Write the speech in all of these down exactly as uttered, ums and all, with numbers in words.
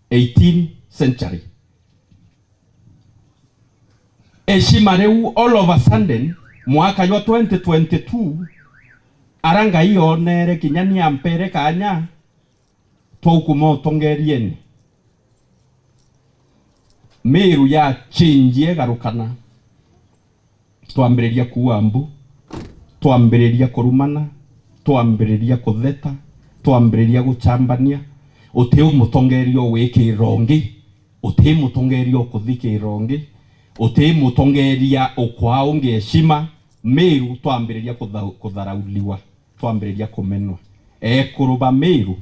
eighteen century. Eshima riu, all of a sudden, mwaka jwa twenty twenty-two, ara Ngai oonere kinya ni ampere kaanya, twaukuuma utongeriene, Miru ya change egarukana. Twambiriria kuua mbu, twambiriria kurumana, twambiriria kutheta, twambiriria guchambania. Uti u mutongeria ugwikira ungi, uti mutongeria ukuthikira ungi, uti mutongeria ukwaa ungi heshima. Miru twambiriria kutha-, kutharauliwa, twambiriria kumenwa. Ekuru ba Miru,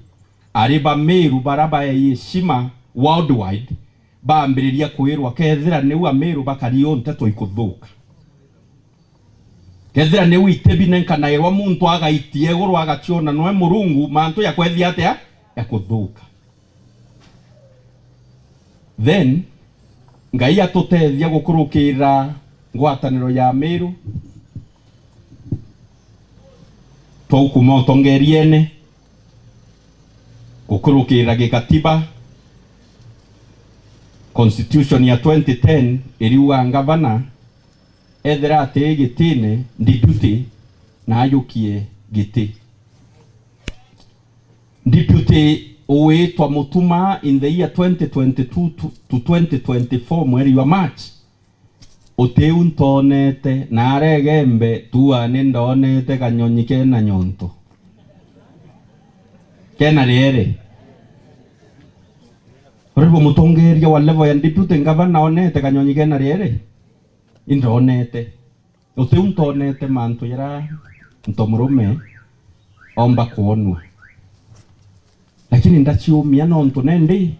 ari ba Miru bara baei heshima worldwide, bambiriria kwirwa, kethira niu Amiru bakari u nteto ikuthuka, kethira niu itibinenkanagirwa, muntu agaitia iguru agaciona noe Murungu, mantu jakwethia atia? Jakuthuka. Then, Ngai atutethia gukurukira ngwataniro ya Miru, twaukuuma utongeriene, gukurukira gikatiba, constitution ya twenty ten iriuga ngavana, ethira ati gitine, deputy na ajukie giti. Deputy ugwitwa Mutuma in the year twenty twenty-two to, to twenty twenty-four, mweri jwa March, uti u ntonete, na ara Igembe tuuga ni ndonete kanyonyi kena nyonto, kena riere. Uribo mutongeria wa level ya deputy governor onete kanyonyi kena riere? Indonete. Uti u ntonete mantu jaria ntomurume omba kwonua. Lakini ndaciumia nontu nendi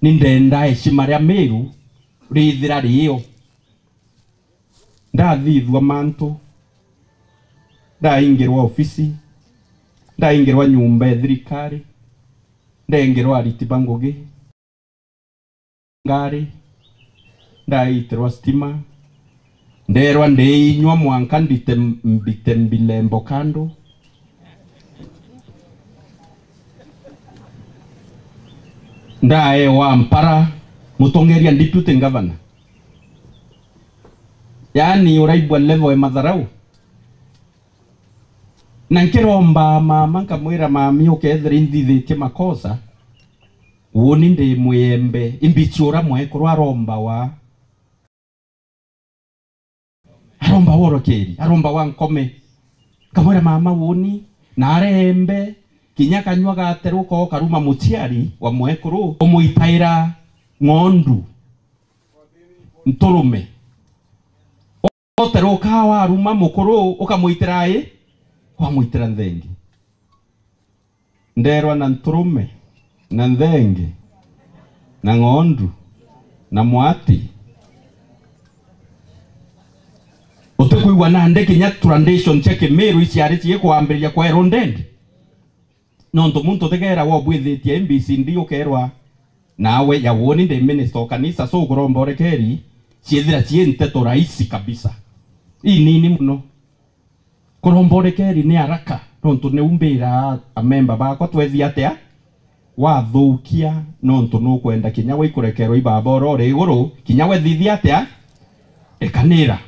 ni ndenda heshima ria Miru rithira rio. Ndathithua mantu, ndaingirwa ofisi, ndaingirwa nyumba ya thirikari, ndaingirwa ariti ba ngugi, ngari, ndaitirwa stima, nderwa ndiinywa mwanka ndite, mbite mbilembo kando. Ndaewa mpara, mutongeria deputy governor. Yaani, uraigua level ya matharau. Na nkiromba mama, nkamwira, "Mami, ukethira inthithitie makosa, uuni ndi mwiembe, imbichura mwekuru arombawa." Aromba worokeri, aromba wa nkome. Nkamwira, "Mama, uuni, na arembe, kinya kanyua gateruka ukaruma muciari wa mwekuru, umuitaira ng'ondu, nturume. Uteruka waruma mukuru, ukamuitira i? Wamwitira nthengi." Nderwa na nturume, na nthengi, na ng'ondu, na mwati. Utikwigua nandi kinya tradition cia Kimiru iciari ciikwambiriria kwerwa ndendi? Nontu muntu utigera wobwithitie A B C D ukerwa, "Nawe ya uuni ndi minister o kanisa, so kuromba urekeri, ciithira cii nteto rahisi kabisa, inini mono." Kuromba urekeri ni haraka, nontu niu mbira amemba bakwa, twethia atia? Wathukia, nontu nukwenda kinya we ikurekerwa i baba uria uri iguru, kinya we thithia atia? Ekanira.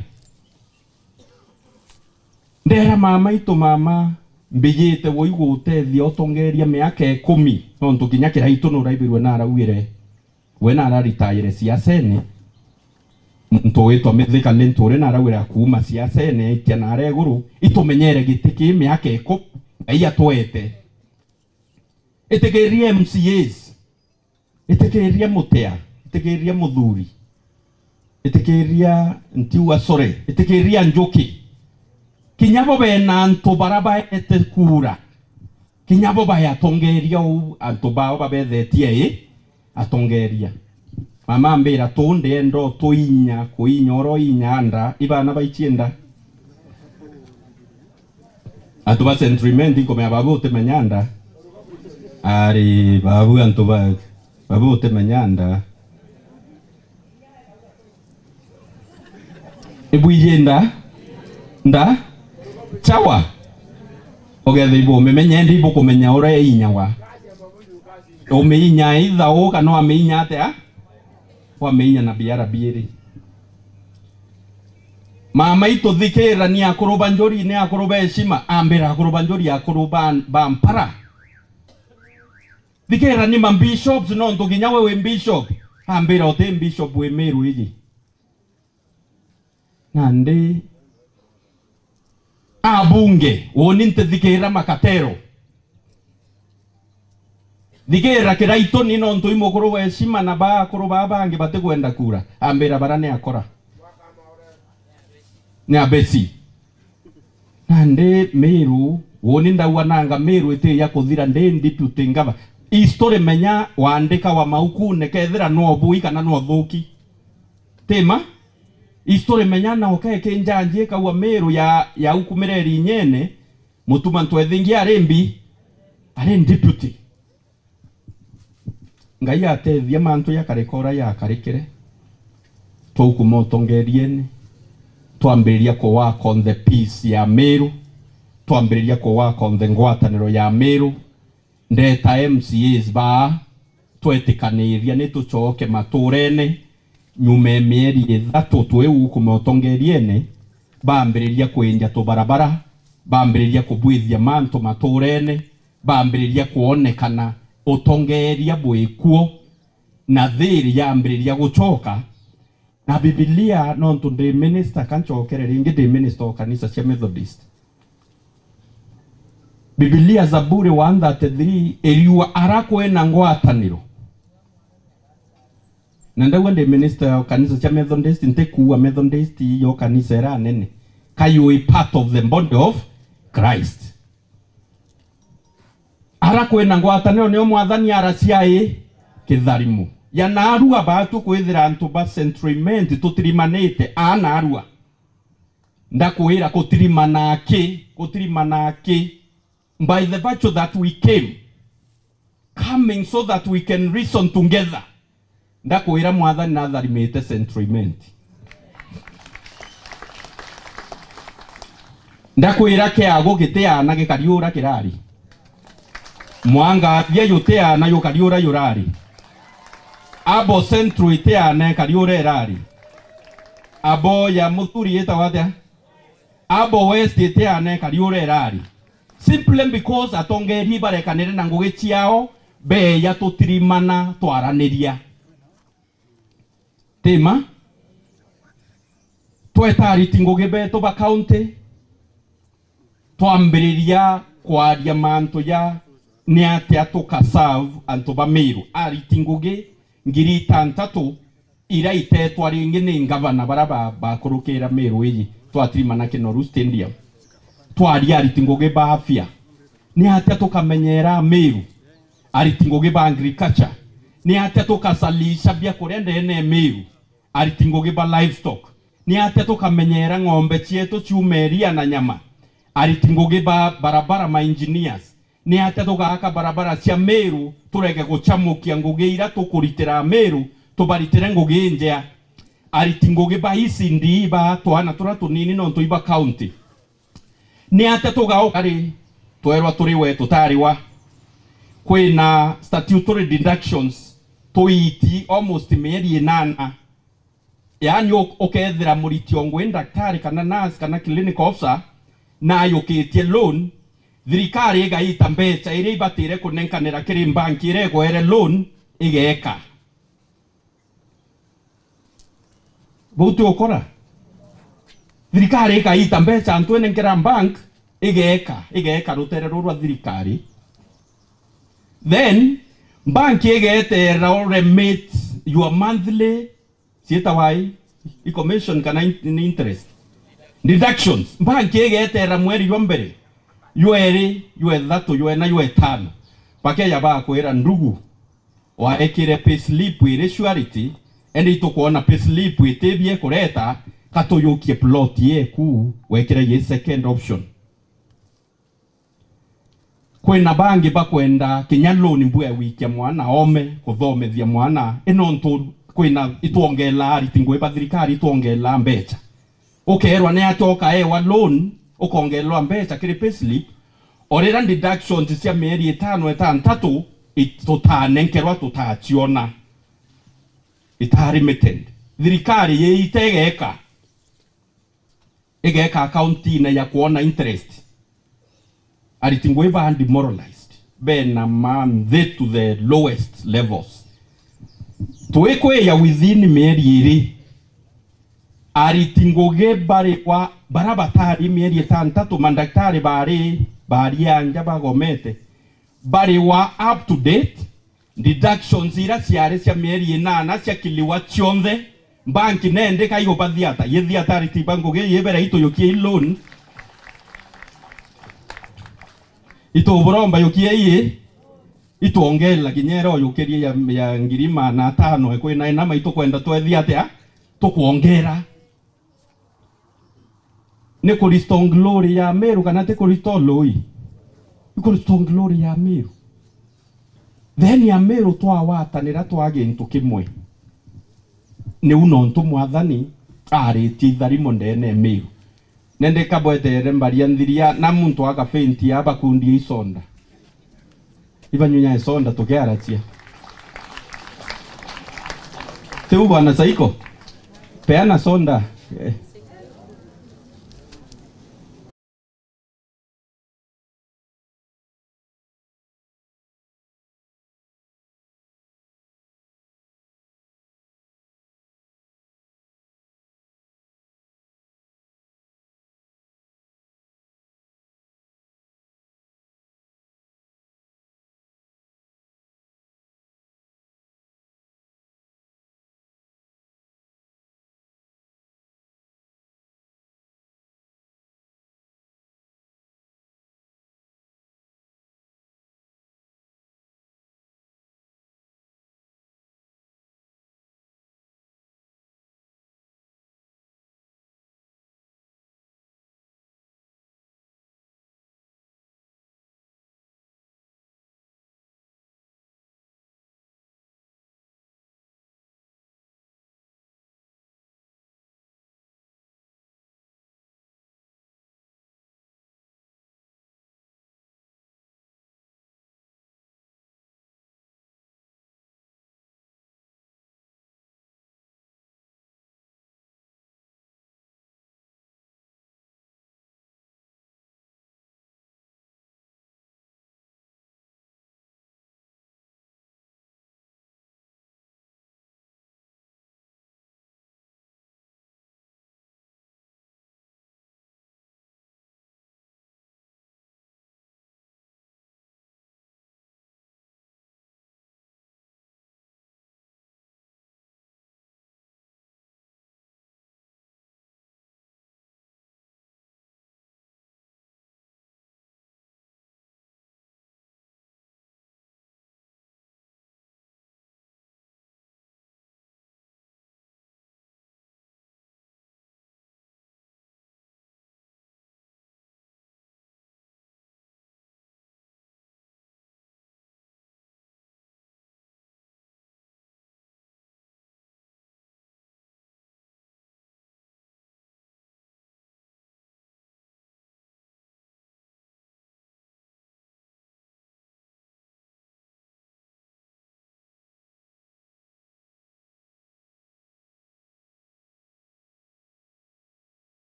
Ndera mama itu, "Mama, mbijite woi gutethia utongeria miaka ikumi, nontu kinya Kiraitu nuraibirwe naraugire, we nararitaire siasene, muntu witwa Mithika Linturi naraugire akuuma siasene, aitia nara iguru, itumenyere giti kii miaka ikumi, Ngai atwete." Itikiria M C As, itikiria Mutea, itikiria Muthuri, itikiria Ntiwa, sorry, itikiria Njuki. Kinya bo bena antu bara baete kura. Kinya bo bae atongeria uu, antu bao babethetie i atongeria. Mama ambira, "Tu ndienda utuinya, kuinya uria uinya nda, i bana baichie nda." Antu ba Central Imenti nkumenya babu utimenya nda. Ari babu antu ba, babu utimenya nda. Ibwiji nda? Nda? Chawa? Ugetha ibumimenya, indi ibukumenya uria iinyawa. Umiinya either uu kana wamiinya atia? Wamiinya na biara biiri. Mama itu, thikira, ni akuru ba njuri, ni akuru ba heshima. Ambira akuru ba njuri, akuru ba, ba mpara. Thikira, ni ma bishops, nontu kinya we wi bishop. Ambira uti bishop wi Miru iji. Nandi abunge, uuni ntithikira makatero. Thikira Kiraitu, ni nontu i mukuru wa heshima na ba akuru baa bangi batikwenda kura. Ambira bara ni akora. Ni abeci. Nandi Miru, uuni ndauga nanga Miru iti ya kuthira, ndi deputy ngava. History menya wandika wa maukune kethira no bui kana no thuki. Ti ma? History menya na uke kinjanji ikaua Miru ya, ya ukumire rinyene, Mutuma Ntwethingi ari mbi, ari deputy. Ngai atethia mantu jakarika uria jakarikire. Twaukuma utongeriene, twambiriria ku work on the peace ya Miru, twambiriria ku work on the ngwataniro ya Miru. Ndeta M C As baa, twetikaniria ni tucoke maturene. Nyuma ya mieri ithatu twi ukuma utongeriene, bambiriria kwinja tubarabara, bambiriria kubwithia mantu maturene, bambiriria kwonekana utongeeria bwi kuo, na thiiri yambiriria gucoka. Na Bibilia, nontu ndi minister, ka ncokere ringi, ndi minister o kanisa cia Methodist. Bibilia, Zaburi one thirty-three, iriua ara kwina ngwataniro. Na ndauga ndi minister ya kanisa cia Methodist, ntikuua Methodist yo kanisa ira nene. Ka you are part of the body of Christ. Ara kwina ngwataniro nio Mwathani aracia i kitharimo. Ya naarua baatu kwithira antu ba Central Imenti tutirimanite, aa naarua. Ndakwira, kutirimana aki, kutirimana aki, by the virtue that we came, coming so that we can reason together. Ndakwira, Mwathani natharimite Central Imenti. Ndakwira, kiagu gitiana gikari ura kirari. Mwangathia jutiana jukari ura jurari. Abo Central itiana ikari ura irari. Abo ya Muthuri itagwa atia? Abo West itiana ikari ura irari. Simply because atongeeria ibarekanire na ngugi ciao, beeja tutirimana twaraniria. Ti ma? Tweta ariti ngugi beetu ba county, twambiriria kwaria mantu ja ni atia tuka serve antu ba Miru. Ariti ngugi ngiri itantatu iria itetwa ringi ni ngavana baria ba-, bakurukira Miru iji, twatirimana Kinoru Stadium. Twaria ariti ngugi ba afya. Ni atia tukamenyera Miru? Ariti ngugi ba agriculture. Ni atia tukasalisha biakuria ndene ya Miru? Ariti ngugi ba livestock. Ni atia tukamenyera ng'ombe cietu ciume iria na nyama? Ariti ngugi ba barabara, ma engineers. Ni atia tugaaka barabara cia Miru, tureke gucamukia ngugi iria tukuritira Miru, tubaritire ngugi injea? Ariti ngugi ba E C D, ba twana turia tunini nontu iba county. Ni atia tugauka ri, twerwa turi we tutari wa? Kwina statutory deductions tuiti almost mieri inana. Yaani, uk-, ukethira muriti o ngugi, daktari kana nurse kana clinic officer, na ayukitie loan, thirikari igaita mbeca iria ibatire kunenkanira kiri mbanki iria igwere loan, igeeka. Bau ti ukora? Thirikari igaita mbeca antu ene nkira bank, igeeka, igeeka rutere ruu rwa thirikari. Then, bank igeterera u remit your monthly, ciitagwa i, i commission kana in-, ni interest. Deductions. Bank igeterera mweri jwa mbere, jwa eri, jwa ithatu, jwa ina, jwa itano. Bakeja bakwira, ndugu, waekire payslip iri surety, indi itukwona payslip itibie kureta, ka tuyukie plot yeku, wekire ye second option. Kwina bangi bakwenda kinya loan mbua ya gwikia mwana oome, kuthomethia mwana, i nontu kwina itwongeelaa ariti ngugi ba thirikari, itwongeelaa mbeca. Ukeerwa ni atia ukaewa loan, ukongeelwa mbeca kiri payslip, o riria deductions cia mieri itano, itantatu, it-, tutanenkerwa, tutaciona. Ita limited. Thirikari yiite igeka, igeka account-ine ya kuona interest. Ariti ngugi ba demoralized, bena manthi to the lowest levels. Twikwija within mieri iri, ariti ngugi bariwa, bara batari mieri itantatu, mandaktari bari, bari anja bagomete, bariwa up to date, deductions ira ciari cia mieri inana ciakiliwa cionthe, banki nende kaigubathia ata? Yithia ata ariti ba ngugi yibera ituyukie i loan? Ituburomba yukie ii? Itwongela kinya ira uyukirie ya, ya ngiri maana atano, ekwina inama itukwenda twethia atia? Tukwongera. Ni ku restore glory ya Meru kana ti ku restore lui? Ni ku restore glory ya Meru. Then ya Meru twawatanira twa gintu kimwe. Niu nontu Mwathani aritie itharimo ndene ya Meru. Nende kabwetere mbaria nthiria na muntu agafenti abakundie isonda. Ibanyunya isonda tukiaracia. Tiu bwana Saiko? Peana sonda. Eh.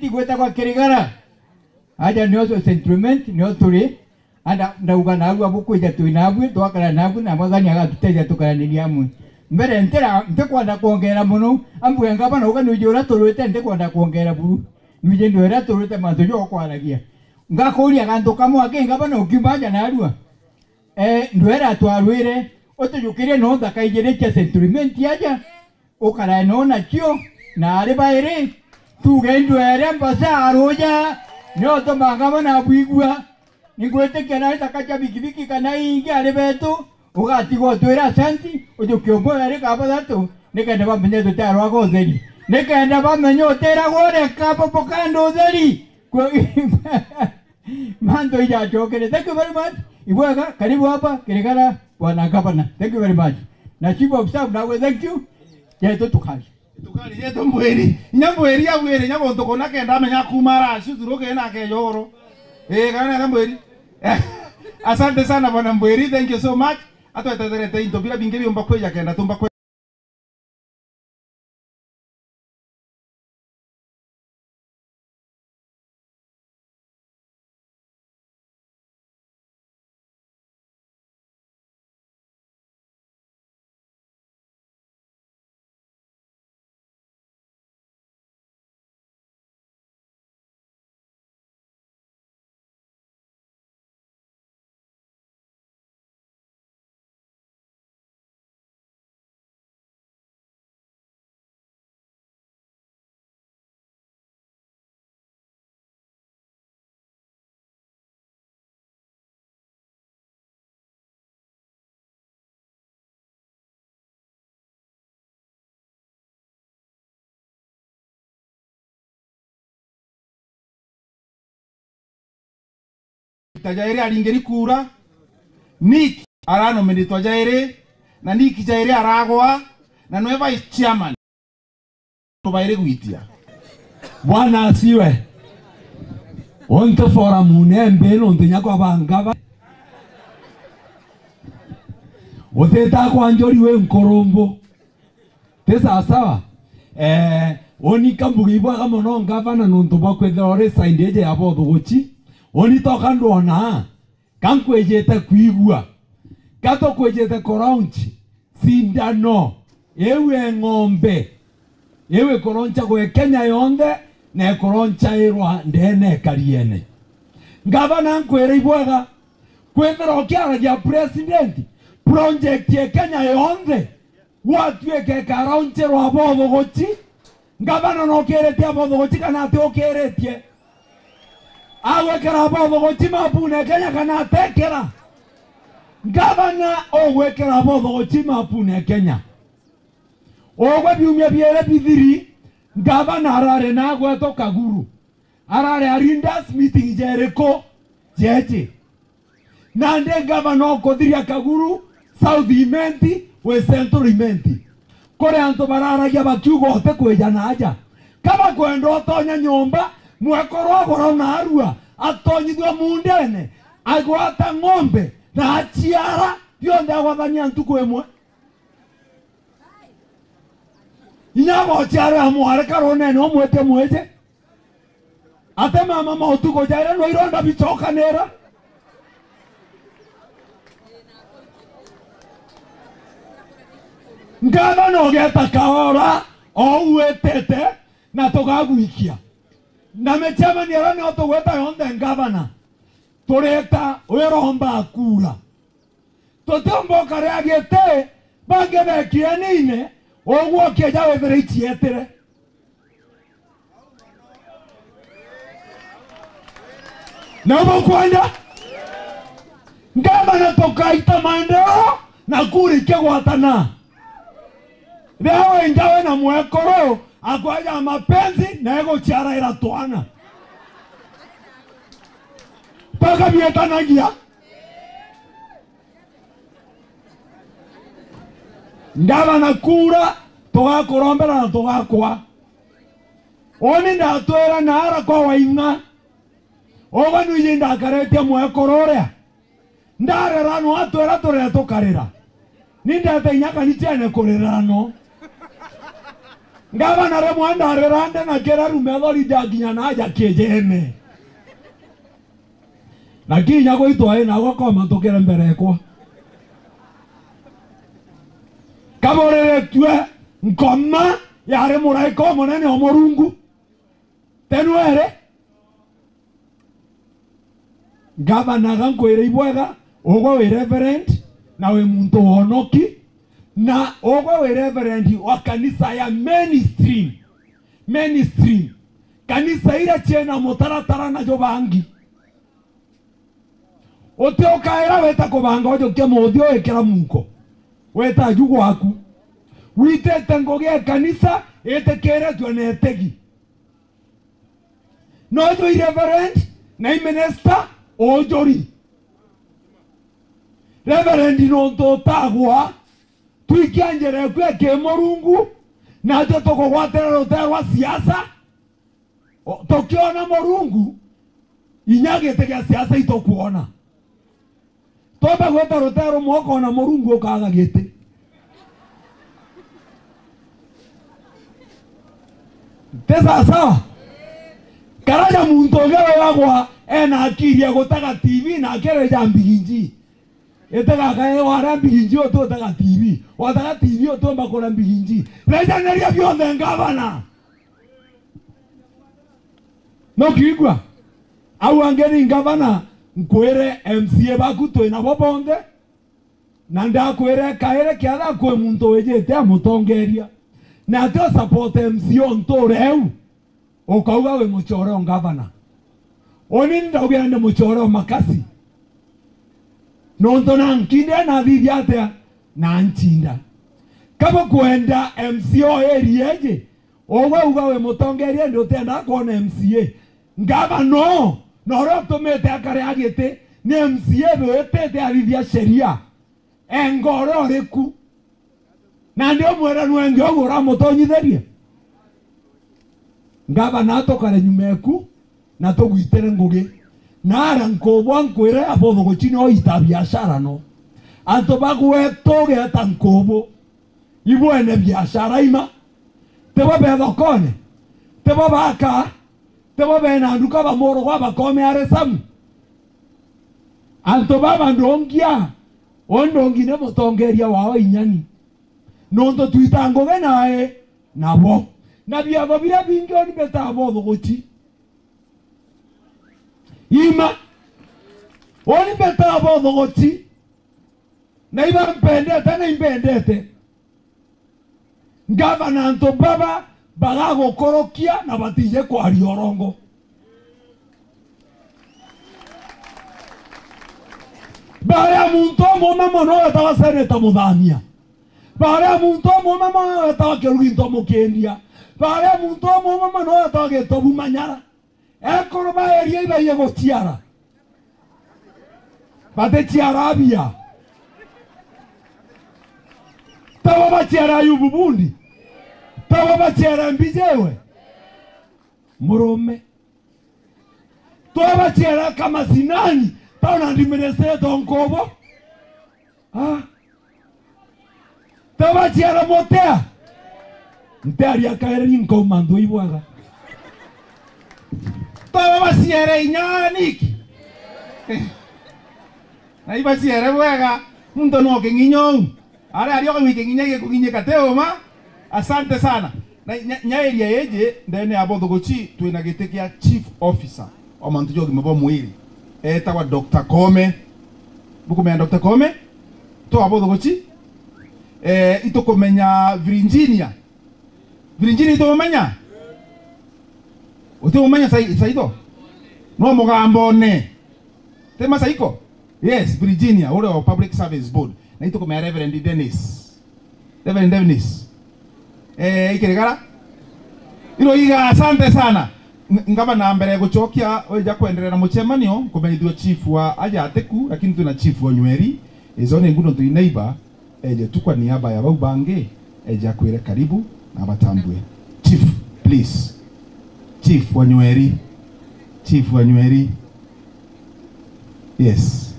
Igwetagwa Kirigara. Aja nio Saint Clement, nio turi. Anda ndauga naagua bukwija twi naabui, twakara naabui, na Mwathani agatutethia tukaraniria amwe. Mbere ntira, ntikwenda kwongera mono, ambue ngavana uga nwiji uria turwite, ntikwenda kwongera buru. Nwiji ndio uria turwite mantu jo kwaragia. Ngakuria gantu kamwe aki ngavana ukiuma aja naarua. Eh, ndwera twarwire, utujukirie no nthaka ijiri cia Saint Clement aja. Ukarae no nacio, na ari bairi, tuge ndwere mbaca aruja, nio tumangaga na bwigua. Ningwitikia na itaka cia bikibiki kana ingi ari betu, ugatigwa utwira asanti, ujukie umwe eri ka bathatu, nikenda bamenye tutarwaga utheri. Nikenda bamenye utiragwa ureka popo kando utheri. Kwe-, Mantu ijacokere. Thank you very much. Ibwega, karibu hapa, Kirigara, bwana gavana. Thank you very much. Na chief of staff, nawe, thank you. Jetu tukari. Tukari, jetu mbwiri. Inya mbwiri abwire, inya guntu kuna kenda amenya kuma ara, acu thuruke na akeja uguru. Eh, kana nenda mbwiri. Asante sana bwana Mbwiri, thank you so much. Atwetetherete into bira bingi biumba kwija kenda tumba kwe- Rita jairi aringiri kura, Nick aranominitwa jairi, na Nick jairi aragwa, na nwe vice chairman. Tubairi gwitia. Bwana asiwe. Onto forum nembe nontu nyakwa bangaba. Uteta kwa njori we nkurumbu. Ti sawasawa? Eh, uni kambuga ibwaga mono ngavana nontu bwa kwithira uri side iji ya bothuguchi. Uni toka ndwona, ka nkwijite kwigua, ka tukwijite kuraunchi cindano iu e ng'ombe, iu ikuronchagwa e Kenya yonthe, na ikuronchairwa ndene ikariene. Ngavana nkwire ibwaga, kwithira ukiaragia president, project e Kenya yonthe, gwatuike ikaraunchirwa bothuguchi, ngavana nokiritie abothuguchi kana ati ukiritie? Agwikira abothuguchi mapune Kenya kana atekira? Ngavana ugwikira abothuguchi mapune Kenya. Ugwe biumia biere bithiri, ngavana arari na agweto Kaguru. Arari a leaders meeting jeriku? Jeji. Nandi ngavana ukuthiria Kaguru, South Imenti, wi Central Imenti. Kuri antu bararagia bakiuga uti kwija na aja. Ka bakwenda utonya nyomba, mwekoro agura na arua, atonyithua mundene, agwata ng'ombe, na aciara, bionthe agwathania ntuku imwe. Inya agochiarira mwari karunene umwite mwiji. Ate mama ma utuku jaire no ironda bichokanira. Ngavana ugeta kaora, ou witite, na tugagwikia. Na micemanio iria nio tugwita yonthe ngavana, turita wiromba kura. Tutiumba ukaria giti, bangi bekienine, uguo ukieja withire icietire. Na ubu kwenda? Ngavana tukaita maendeleo na kura ikigwatana. Riria wenja we na mwekuru akwaja mapenzi na eguciaraira twana. Mpaka bietanagia. Ngavana kura, tugakurombera na tugakwa. Uni ndatwira naara kwa Waing'a. Uga nwiji ndakaretie mwekuru uria. Ndarera no atwira turire tukarira. Ni ndete inya kanicene kurira no. Ngavana rimwe ndarira nde na kira rume thori jakinya na aja kijene. Na kinya gwitwa ina gwa koma tukire mbere ekwa. Kaburiritue nkoma yari muraika umunene o Murungu. Tenu ere? Ngavana, ga nkwire ibwega, ugwe wi reverend, na wi muntu wonoki, na ugwe wi reverend wa kanisa ya mainstream. Mainstream. Kanisa iria ciena mutaratara na jubangi. Uti ukaira wita kubanga ujukia muthia wikira muko. Wita ju gwaku. Witite ngugi ya kanisa itikiritwe na itegi. No jwi reverend na i minister ujuri. Reverend nontu utagwa, twikia njira eku ya kimurungu, natwe tukugwatira rutere rwa siasa. O, tukiona Murungu, inya giti gia siasa itukwona. Twamba gwita rutere rumwe ukona Murungu ukaga giti. Ti sawasawa? Karaja muntu ungi wewagwa ena akiri ya gutaga T V na akirija mbiginji. Itegakae wara mbiginji uti utaga T V. Wataga T V uti umba kura mbiginji. Rejaniria bionthe ngavana. Nukiigua? Au angi ni ngavana, nkwire M C A baku twi nabo bonthe, na ndakwire kairi kiatha kwi muntu wijite amutongeria, na ati u support M C A untu ureu, ukauga wi muchore o ngavana. Uni ndaugira ni muchore o makasi. Nontu na nkinde na thithia atia na nchinda. Kabo kwenda M C A o area iji, ugwe uga wi mutongeria, ndi utienda kwona M C A. Ngavana no, na uria utumite akare agiti, ni M C A witite athithia sheria. Enga uria uriku. Na ndi umwira nwenge uguo uramutonyithirie. Ngavana atukare nyuma eku, na tugwitire ngugi. Na ara nkubu nkwire abuthuguchi no ita biashara no. Antu bagwetu geeta nkubu. Ibwene biashara ima. Tibo be thokone. Tibo baka. Tibo bena nduka bamurugwa bakome ari samu. Antu baba ndongia. O ndongi ni mutongeria wao inyani. Nontu twita ngugi nae nabo. Na biatho biria bingi oni betaa bothuguchi. Ima. Oni betaa bothuguchi. Na ibampendete na imbendete. Ngavana, antu baba bagagukurukia na batije kwaria urongo. Baria muntu umume mono wetagwa Seneta Muthamia. Baria muntu umume mono wetagwa Kirugi Ntomukindia. Baria muntu umume mono wetagwa Gitobu Manyara. Ekuru ba eria ibaie guciara, baticiara abia. Tabo baciara Ayubu Bundi. Tabo baciara Mbijewe. Murume. Twabaciara Kamasinani. Tao na ndiministry tonkobo. Ah. Tabaciara mutea. Ntearia kairi nkauma nthu ibwaga. Tabaciara inya niki? Na ibaciare bwega. Muntu no king'inya uu. Aria ario king'inya gikuginyika ti uma. Asante sana. Na nya-, nya area iji ndene ya Bothogochi twina giti kia chief officer wa mantu ja ugima bwa mwiri. Etagwa Doctor Koome. Bukumenya Doctor Koome? Twa Bothogochi? Eh, itukumenya Virginia. Virginia itumumenya? Utimumenya sai-, saitho? No mugambone. Ti masaiko? Yes, Virginia, uria wa Public Service Board. Na itukumenya Reverend Dennis. Reverend Dennis. Eh, ikirigara? Iroiga, asante sana. Ng-, ngavana, mbere ya gucokia, wija kwenderea na mucemanio, nkumenyithua chief wa aja atiku, lakini twina chief wa Nyweri. Izo ni nguno twi neighbor, eje tu kwa niaba ya bau bangi, eje akwire karibu na abatambue. Chief, please. Chief wa Nyweri. Chief wa Nyweri. Yes.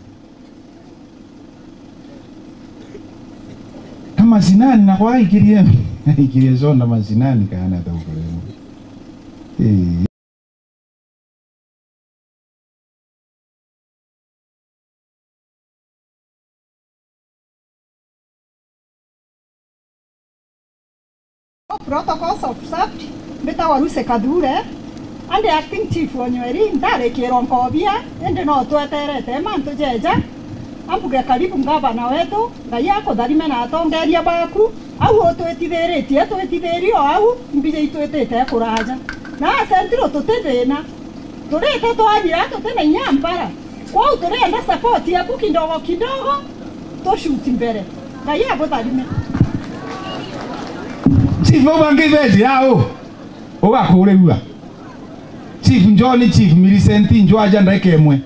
Kama sinani na kwaikirie. Ikiria conda macinani kana taukurema. Ii. Protocols observed, mbitagwa Lucy Kathure, and acting chief Onyweri, ndarikirwa nkobia, indi no tweterete mantu jeja, ambuge karibu ngavana wetu, Ngai akutharime na atongeria baku, au utwitithiritie, twitithirie o au, mbija itwitite kuraja. Na Central tuti thina, turite twanyira, tuti na inya mbara. Kwou turienda support yaku kidogo kidogo, tushuti mbere. Ngai agutharime. Chief, ubangi beji yao. Ugakurigua. Chief John, Chief Millicent, njwaja ndagika imwe.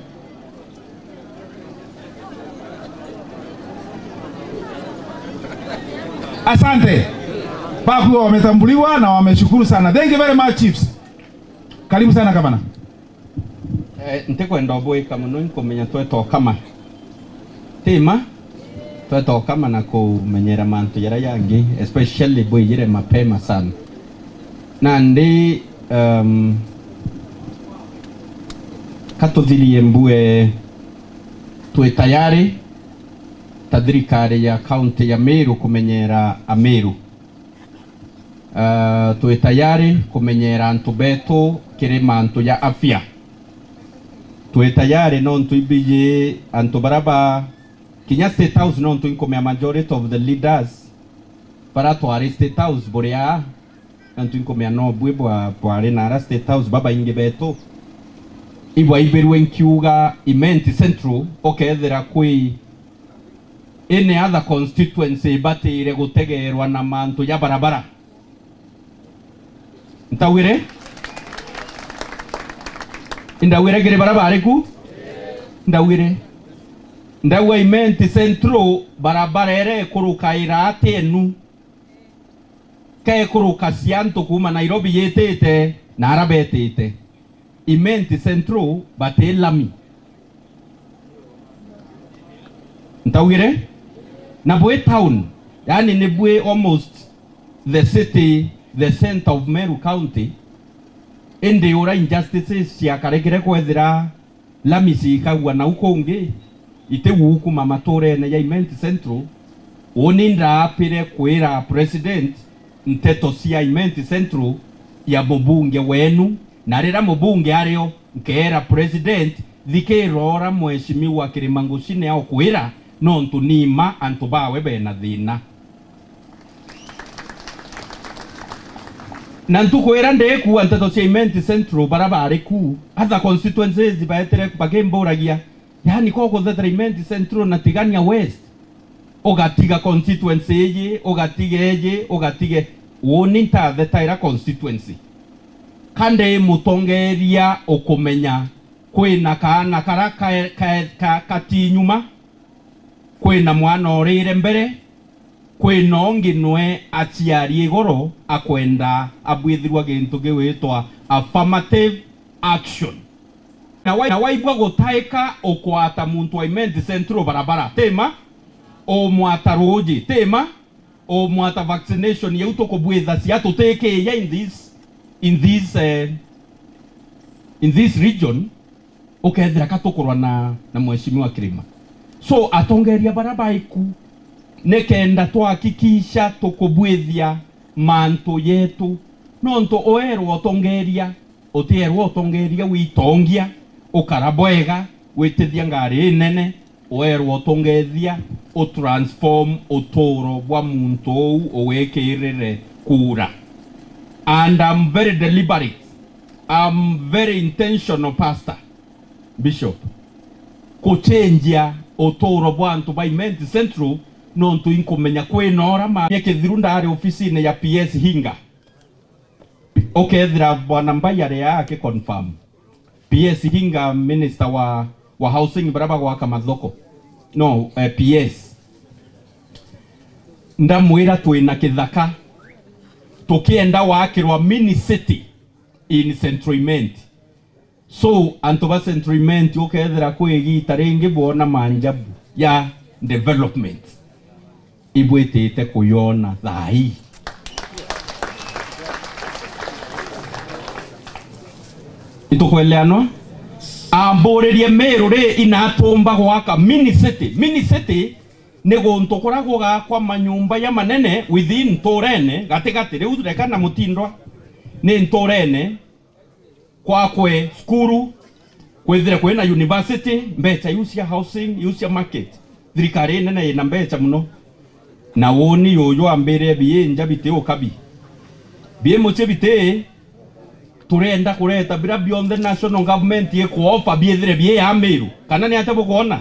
Asante. Baku wametambuliwa na wameshukuru sana. Thank you very much, chiefs. Karibu sana, gavana. Eh, ntikwenda ubwika mono, inkumenya twetokama. Tima? Twetokama na kumenyera mantu jaria jangi, especially bwijire mapema sana. Nandi, um, katuthirie mbue twi tayari ta thirikari ya kaunti ya Meru kumenyera Ameru. Ah, twi tayari kumenyera antu betu kiri mantu ja afya. Twi tayari nontu imbiji antu bara ba kinya State House, nontu inkumea majority of the leaders bara twari State House buri aa, nontu inkumea no bwi bwa, bwari nara State House, babaingi betu ibwaibirwe nkiuga Imenti Central, ukethira kwi any other constituency ibatire gutegerwa na mantu ja barabara. Ntawire? Indawire kiri bara bari ku? Ndawire. Ndauga Imenti Central, barabara iria ikuruka ira ati enu. Kekuruka cia antu kuuma Nairobi yitite na ara betite. Imenti Central bati lami. Ntaugire? Na bwi town, yani ni bwi almost the city, the center of Meru County. Indi ura injustices ciakarekire kwethira lami ciikagua nau kungi, iti guukuma maturene ja Imenti Central, uni ndaapire kwira president nteto cia Imenti Central ya mubunge wenu, na riria mubunge ario, nkeera president, thikira ura mheshimiwa Kirima Ngucine aukwira, nontu ni mma antu bawe bena thina. Na ntuku iria ndikua nteto cia Imenti Central, bara bari ku, other constituencies baetire bakimburagia, yani, ko kuthethera Imenti Central na Tigania West, ugatiga constituency iji, ugatiga iji, ugatige. Uni ntathetaira constituency? Ka ndi mutongeria ukumenya kwina kaana kara ka, ka, ka, kati nyuma, kwina mwana urire mbere, kwina ungi nwe aciari igoro akwenda abwithirwa gintu giwitwa affirmative action. Na wai-, na waigua gutaika ukwata muntu wa Imenti Central barabara, tima? Umwata ruuji, tima? Umwata vaccination yau tukubwitha cia tutikiya in this, in this, eh, in this region, ukethira ka tukurwa na, na Mheshimiwa Kirima. So, atongeria bara baiku, nikenda twahakikisha tukubwithia mantu yetu, nontu uerwa utongeria, utierwa utongeria witongia, ukara bwega, witithia ngari inene, uerwa utongeethia, utransform uturo bwa muntu uu uwikirire kuura. And I'm very deliberate, I'm very intentional, Pastor, Bishop, kuchenjia uturo bwa antu ba Imenti Central, nontu inkumenya kwina ura ma-, mia kithiru ndari ofisine ya P S Hinga. Ukethira Bwana Mbai ari aa aki confirm. P S Hinga, minister wa, wa housing, bara bagwaka mathoko. No, eh, P S. Ndamwira twina kithaka. Tukienda wakirwa mini city in Central Imenti. So, antu ba Central Imenti, ukethira kwi igita ringi bwona manjabu ya development, ibwitite kuyona thaa ii. Itukweleanwa? Amburirie Meru ri, inatumba gwaka mini city. Mini city ni guntu kuria gugakwa manyumba ya manene within nturene, gatigati. Riu reka na Mutindwa, ni nturene, kwakwe cukuru, kwithire kwina university, mbecha iu cia housing, iu cia market. Thirikari inene ina mbecha muno. Na woni yuju ambire bii nja biti ukabi. Bii mucii biti, turenda kureta biria bionthe national government ikuofa biithire bii ya Meru. Kana ni atia bukwona?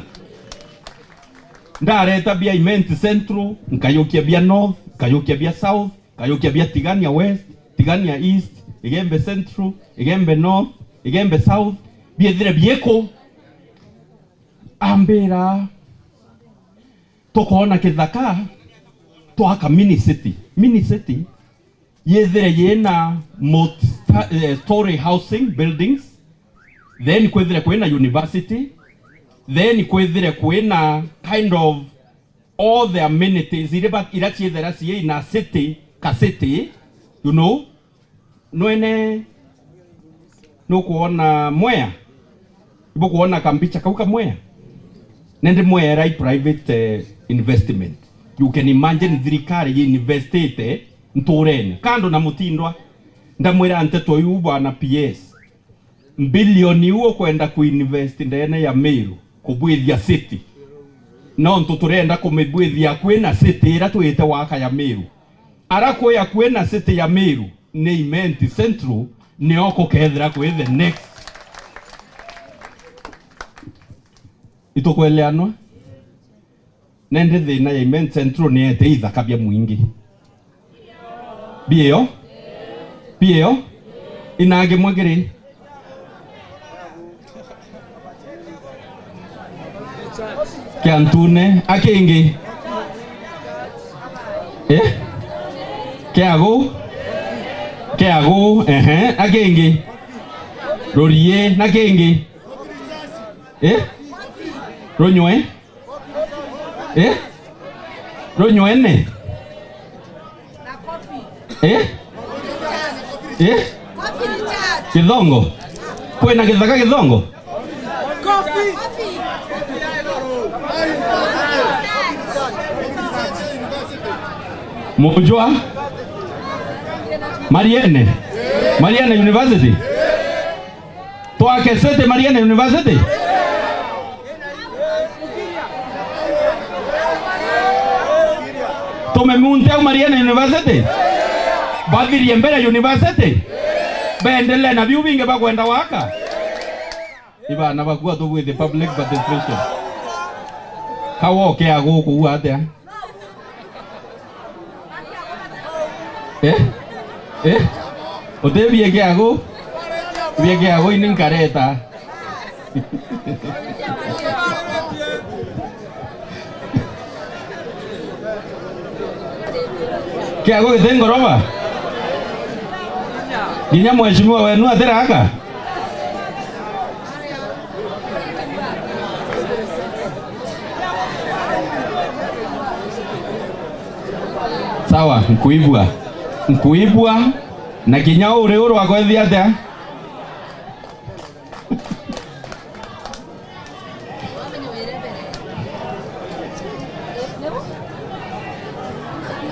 Ndareta bia Imenti Central, nkayukia bia North, nkayukia bia South, nkayukia bia Tigania West, Tigania East, Igembe Central, Igembe North, Igembe South, biithire biiku? Ambira, tukoona kithaka, twaka mini city. Mini city yithire yina multi-, eh, story housing buildings, then kwithire kwina university, then kwithire kwina kind of all the amenities iria ba-, iria ciithira cii in a city, ka city, you know, nwene nukwona Mwea, ibukwona kambicha kau ka Mwea, nandi Mwea era i private, eh, investment. You can imagine thirikari yi investite nturene, kando na Mutindwa. Ndamwira nteto iu, bwana P S, mbilioni iu ukwenda kuinvest ndene ya Meru kubwithia city, nontu turenda kumibwithia akui na city iria twite waka ya Meru. Ara kwi akui na city ya Meru ni Imenti Central, nio kukethira kwi the next. Itukweleanwa? Nandi thina ya Imenti Central ni ete ithaka bia mwingi. Biio? Biio? Inangi mwagiri? Kiantune. Akingi? Eh? Kiagu? Kiagu, ehe. Akingi? Rurie. Na kingi? Eh? Runywe? Eh? Runywene? Eh? Eh? Githongo? Kwina githaka Githongo? Mujwa? Mariene? Mariene University? Twake city Mariene University? Tumemunte au Mariene University? Bathirie mbere university? Bendele na biu bingi bakwenda waka? Ni bana baku atubwithi public participation. Kawoke aguku atia? Eh? Eh? Utibie kiagu? Bie kiagu ini nkareta. Kiagu giti ngoroba? Nginya mheshimiwa wenu atiraka? Sawa, nkuibua. Nkuibua, na kinya uri uru akwethia atia?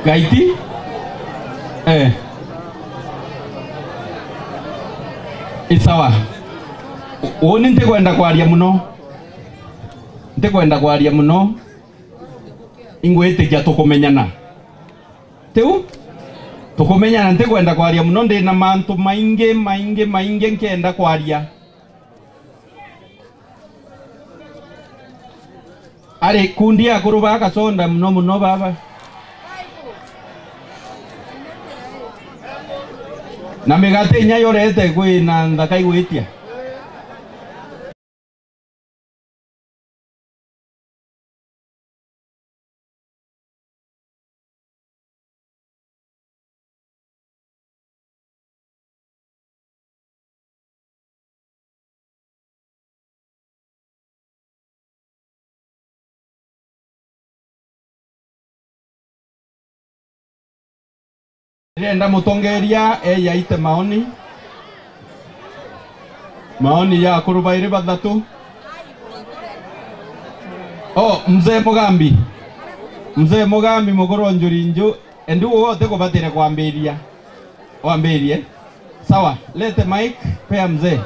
Gaiti? Eh. Ni sawa. Uni ntikwenda kwaria muno. Ntikwenda kwaria muno. Ingwitikia tukumenyana. Tiu? Tukumenyana, ntikwenda kwaria muno, ndina mantu maingi, maingi, maingi nkenda kwaria. Ari kundi akuru ba Kasonda muno muno baba. Na migate inya yorete kwina nthaka igwitia. Ndirenda mutongeria eja aite maoni. Maoni ya akuru bairi bathatu. Oh, Mzee Mugambi. Mzee Mugambi, mukuru wa Njuri Nju, endi wote kubatire kwambiria. Wambirie. Sawa, lete mic, pea mzee.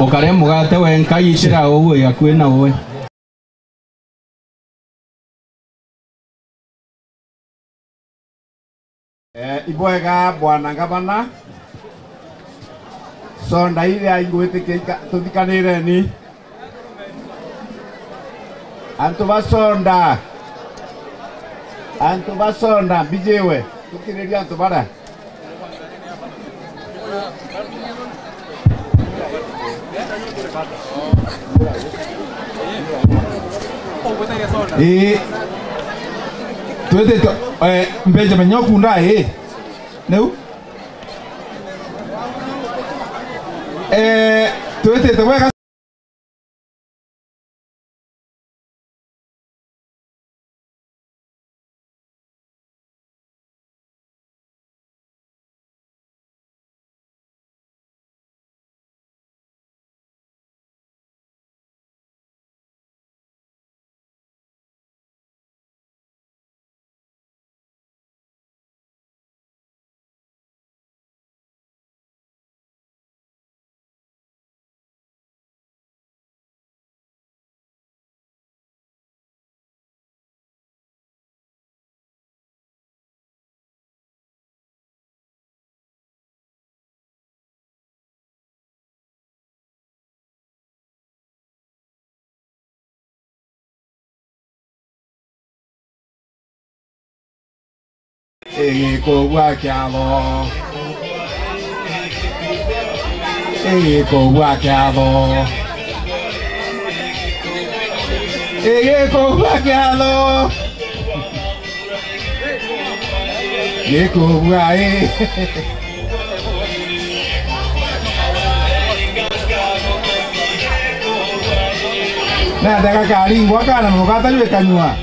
Ukare mugate wenka, itira uwe akui na uwe. Eh, ibwega bwana ngavana. Sonda iria ingwitikia ika-, tuthikanireni. Antu ba Sonda. Antu ba Sonda, mbijiwe. Tukiriria antu bara. Ii. Twitite, eh, Benjamin, nyokunda, ii. Niu? Eh, twitite bwega. Igikubua kiatho. Igikubua kiatho. Igikubua kiatho. Gikubua, ii. Na ndagakaringwa kana mugata jwe kanyua.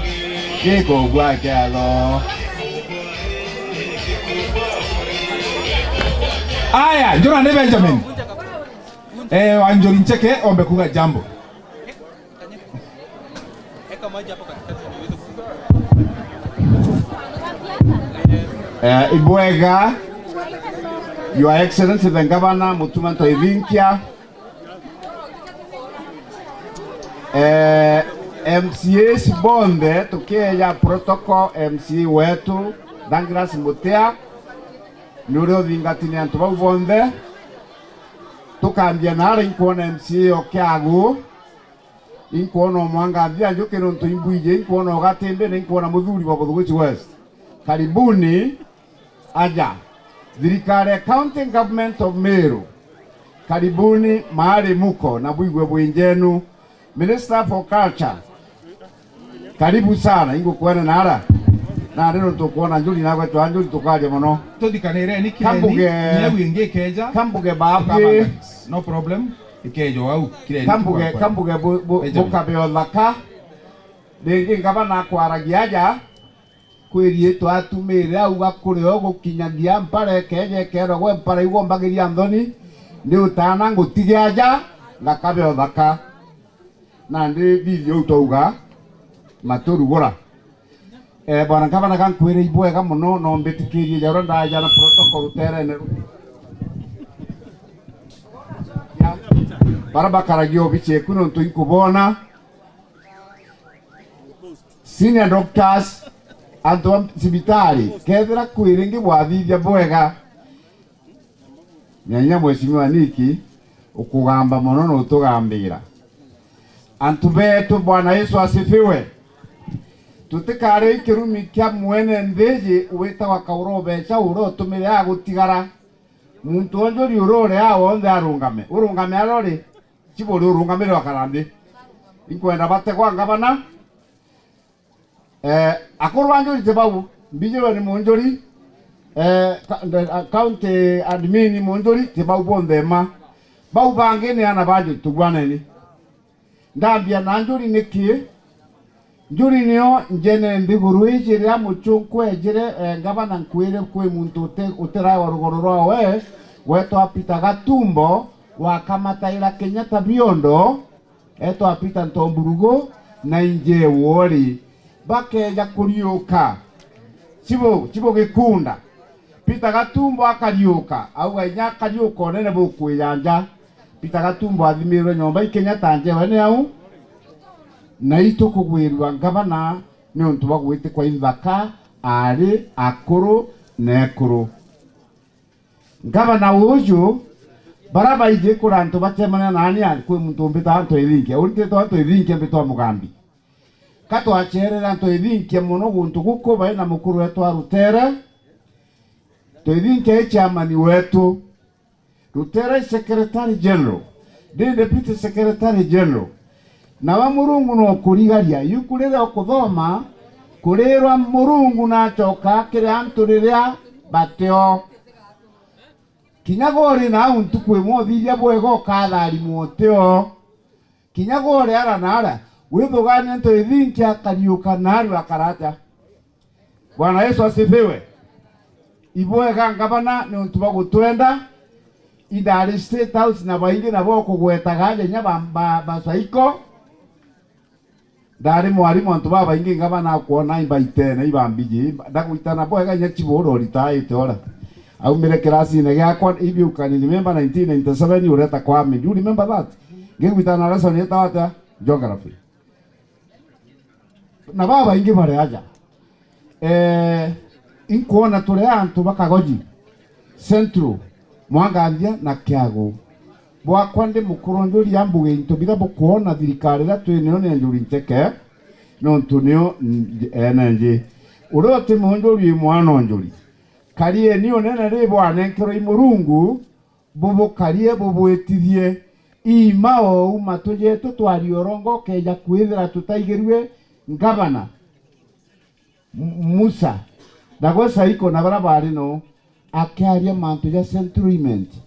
Gikubua kiatho. Aya, njura ni Benjamin. Eh, wa Njuri Ncheke, ombe kuga jambo. Eh, ibwega, Your Excellency the Governor, Mutuma Ntoithinkia. Eh, M C As bonthe, tukieja protocol, M C A wetu, Douglas Mutea, ni uria uthingatine antu bau bonthe. Tukambia naara, inkwona M C A o Kiagu. Inkwona o Mwanganthia Njuki nontu imbwiji, inkwona o Gatimbi, na inkwona muthuri wa Buthuguchi West. Karibuni aja. Thirikari ya County Government of Meru, karibuni mahali muko na bwigue bwi njenu. Minister for Culture, karibu sana, ingukwene nara. Na ndio tukwona Njuri na gwetwa Njuri tukaria muno. Tuthikanireni kireni, Kambuge, nyau ingi ikeja. Kambuge babu. No problem. Ikejo au, kire kambuge, kambuge bu-, bu-, bukabe o thaka. Ringi ngavana akwaragia aja, kwiriitwa atumire au gakuri o gukinyagia mpara ikeja ikerwa, gwe mpara igombagiria nthoni, ndi utana ngutige aja, ngakabe o thaka. Nandi thithia uu twauga, maturugura. Eh, bwana ngavana, gankwire ibwega muno, no mbitikirie ja uria ndaja na protocol ruterene ru. Ya, bara bakaragia obici eku nontu inkubona. Senior doctors, antu ba cibitari, kethira kwi ringi bwathithia bwega, Nyanya Mheshimiwa Niki, ukugamba mono na utugambira. Antu betu, Bwana Yesu asifiwe. Tutikari kirumi kia mwene nthi iji witagwa Kauro Becha uria utumire agutigara. Muntu o Njuri uria uri aa wonthe arungame. Urungame aria uri. Chiburi urungamire wakara nthi. Inkwenda bategwa ngavana. Eh, akuru a Njuri ti bau, mbijirwe ni Munjuri, Eh, ka-, nde-, a-, county admin Munjuri, ti bau bonthe ma. Bau bangi ni ana banju tugwaneni. Ndambia na Njuri niki? Njuri nio njene nthiguru iji. Riria muchunku ejire, eh, ngavana, nkwire kwi muntu uti-, utiraewa rugoro rwawe, wetwa Peter Gatumbo, wakamataira Kenyatta biondo, etwa Peter Ntomburugu na inje wori. Bakeja kuriuka, Chibu, Chibu Gikunda. Peter Gatumbo akariuka, auga, inya akariuka unene bukwijanja. Peter Gatumbo athimirwe nyomba i Kenyatta njewe ni au, na itukugwirua ngavana niuntu bwa gwitikwa inthaka, aari, akuru na ekuru. Ngavana uju, bara baiji kuri antu bacemania nani, a-, kwi muntu umbita antu ithinkia. Uri ntitwa antu ithinkia, mbitwa Mugambi. Ka twacerere antu ithinkia mono guntu guku, bai na mukuru wetu wa Rutere. Tuithinkia i chairman wetu. Rutere i Secretary General. Ndi Deputy Secretary General. Nawe Murungu no kurigaria. Yuku riria ukuthoma, kurirwa Murungu nachoka kiri antu riria batio. Kinya gwe uri nau ntuku imwe uthiria bwega ukatharimwa utio. Kinya gwe uri ara na ara, withugania ntu ithinkia, kariuka naru akarata. Bwana Yesu asifiwe. Ibwega ngavana niuntu bwa gutwenda. Indari State House na baingi nabo kugwetaga aja inya ba, ba, ba Saiko. Ndari mwarimu, antu babaingi ngavana akwona imbaitene, ibambiji, ndagwitana bwega inya Chibu uria uritaite ora. Aumire kirasine giakwa, if you can remember nineteen ninety-seven, ureta kwame. Do you remember that? Ngigwitana lesson yetawa atia? Geography. Na babaingi bari aja. Eh, inkwona turi antu ba Kagoji Central, Mwanganthia na Kiagu. Bwakwa ndi mukuru Njuri a mbuge into biria bukwona thirikari iria twi nayo ni Njuri Ncheke, nontu nio nj-, ene nji. Uria uti Munjuri wi mwana o Njuri. Karieni unene ri bwanenkerwe i Murungu, bubukarie bubwitithie. Iima ou matu jetu twaria urongo ukeja kwithira tutaigirue ngavana. M-, Musa, na gwe Saiko na baria baari no, akiaria mantu ja Central Imenti.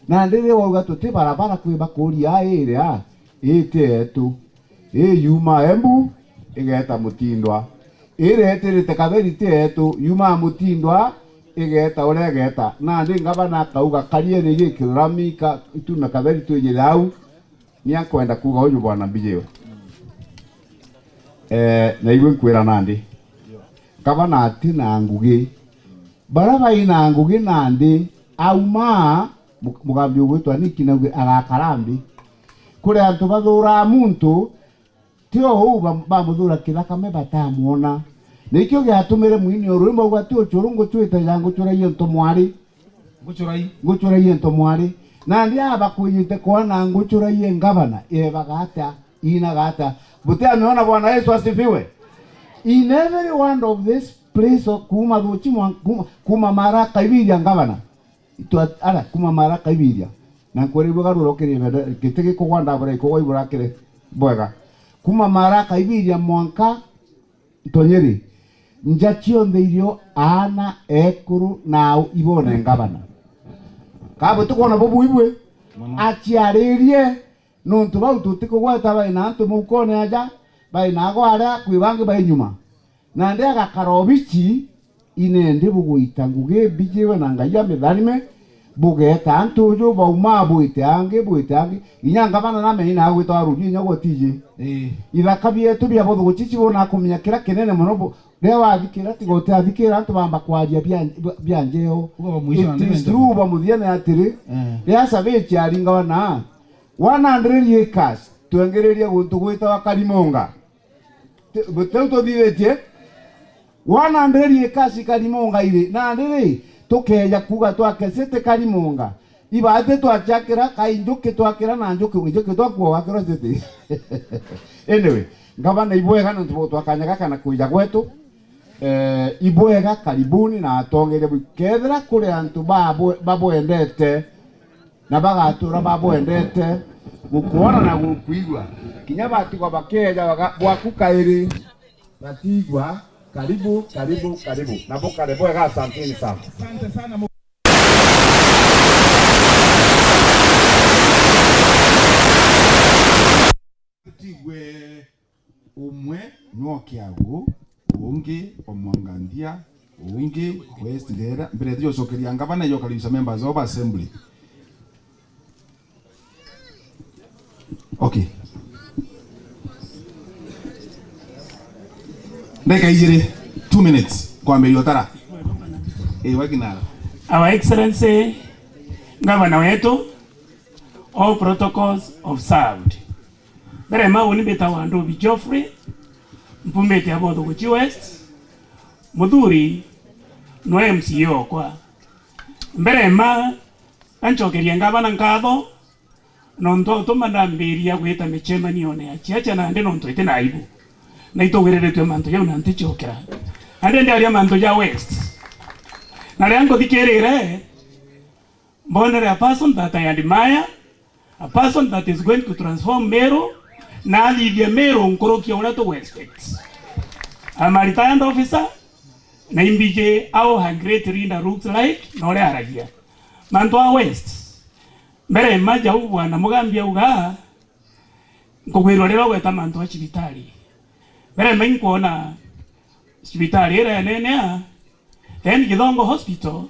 Nandi riria wauga tuti barabara kwi bakuria, aa, iri a, ii ti eetu. Ii yumaa Embu, igeeta Mutindwa. Iri etirite Katheri ti eetu, yumaa Mutindwa, igeeta uria igeeta. Nandi ngavana akauga, karieni giki rami ka, itu na Katheri twijire au. Ni ankwenda kuuga uju, bwana Mbijiwe. Eh, na ibu nkwira nandi. Ngavana ati na ngugi. Bara bai na ngugi nandi, auma, mu-, Mugambi ugwitwa Nick nauge agakara nthi. Kuri antu bathuraa muntu, ti o uu bam-, bamuthura kithakame batamwona. Nikio giatumire mwini o rwimbo auga, ti ucuru ngucwite ja ngucuraie nto mwari. Ngucurai. Ngucuraie nto mwari. Nandi aba kwijite kwana ngucuraie ngavana, ebaga atia? Inaga atia? Butiamiona? Bwana Yesu asifiwe. In every one of this place, o kuuma thuchi mwa-, kuuma, kuuma mara kaibiria ngavana. Itwa-, ara, kuuma mara kaibiria. Na nkwirigua garura ukiri ibende, giti gikugwa ndabura ikugwa ibura kiri bwega. Kuuma mara kaibiria mwanka Ntonyeri, nja cionthe irio aana ekuru na au ibone ngavana. Ka butikwona bubu ibui? Mono. Aciaririe, nontu bau tutikugweta bai na antu maukone aja, bai na ago aria kwi bangi bai nyuma. Nandi agakara obici, inendi bugwita ngugi mbijiwe na Ngai amitharime, bugeeta antu uju bauma bwite angi, bwite angi. Inya ngavana na meina agwita wa ruju inya gwotiji. Ii. Ithaka bietu bia buthuguchi chibona kumenya kiria kinene mono bu-, riria wathikira tiga utiathikira antu bamba kwaria bia, bia njeo. Uga ba mwisho na nene. It is true, ba muthia ni atiri. Eh. Riria sabichi aringawa na one hundred acres, twengeririe guntu gwitawa Karimunga. Ti-, bu-, tiu tuthithitie? One hundred acres Karimunga iri. Nandi ri, tukeeja kuuga twake city Karimunga. Ibati twaciakira, kai njuki twakira na njuki, njuki twakuuga gwakirwa city. Anyway, ngavana ibwega nontu bwa twakanya gaka na kwija gwetu. Eh, ibwega, karibuni na atongeria bwi. Kethira kuri antu babwe-, babwendete, na bagatura babwendete gukwona na gukwigua. Kinya batigwa bakeeja baga-, bwaku kairi, batiigua, Karibu, karibu, karibu. Na bukare bwega, asanteni sana. Asante sana. Tigwe umwe nwokia gu, ungi omwangandia, ungi westirera. Mbere tujocokeria ngavana, yokaribisha members of assembly. Okay. Ndagika ijiri, two minutes, kwambiria utara. Eh, wakinara. Our Excellency, Governor wetu, all protocols observed. Mbere ma uni mbitagwa Ndubi Geoffrey, mpumite Abothuguchi West, muthuri nwe M C A okwa. Mbere ma ancokerie ngavana nkatho, nontu autuma ndambiria gwita micemanione ya ciaca nandi nontu iti na aibu. Na itugwiriritue mantu jau na nticokera. Nandi ndiaria mantu ja West. Na riria nkuthikirire, mbonere a person that I admire, a person that is going to transform Meru, na athithie Meru nkuruki ya uria tugu expect. I'm a retired officer, na imbiji how a great leader looks like, na uria aragia. Mantu a West, mbere ma jau bwana Mugambi auga, nkugwirwa riria ugweta mantu a cibitari. Mbere ma inkwona cibitari iria inene a, then Githongo Hospital,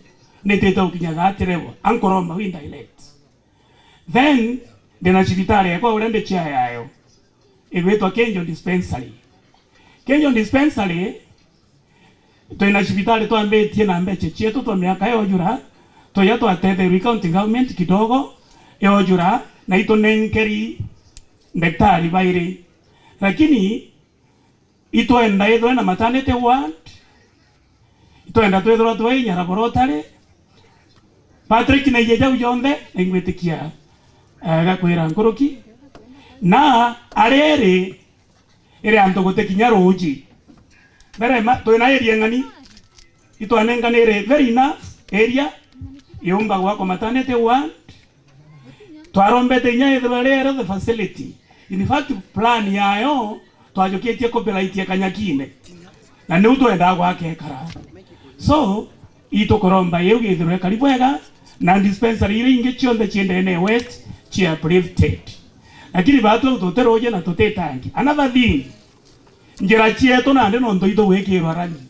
nitite gukinya thirty level, ankoromba wi direct. Then, ndina cibitari yakwa uria ndi chair yayo, igwitwa Kenjo Dispensary. Kenjo Dispensary, twina cibitari twambitie na mbeca cietu twa miaka yojura, twaja twatetherua i county government kidogo, yojura, na itunenkeri ndaktari bairi. Lakini itwenda ithwe na maternity ward, itwenda twithirwa twi inya laboratory. Patrick naije jau jonthe, naingwitikia, eh, gakwira nkuruki. Na ariri, iri antu guti kinya ruuji. Mbere ma, twina area ng'ani, itwanenganire very enough area, yumba gwakwa maternity ward, twarombete inya ithirwa ri health facility. In fact, plan yayo, twajukitie copyright ya Kanyakine. Na niu twendaa gwaka ekara. So, itukuromba iu githirwe kari bwega, na dispensary iria ingi cionthe ciendene West, cia uplifted. Lakini batu tuti ruuji na tuti tangi. Another thing, njira cietu nandi nontu itugwikirwa rami.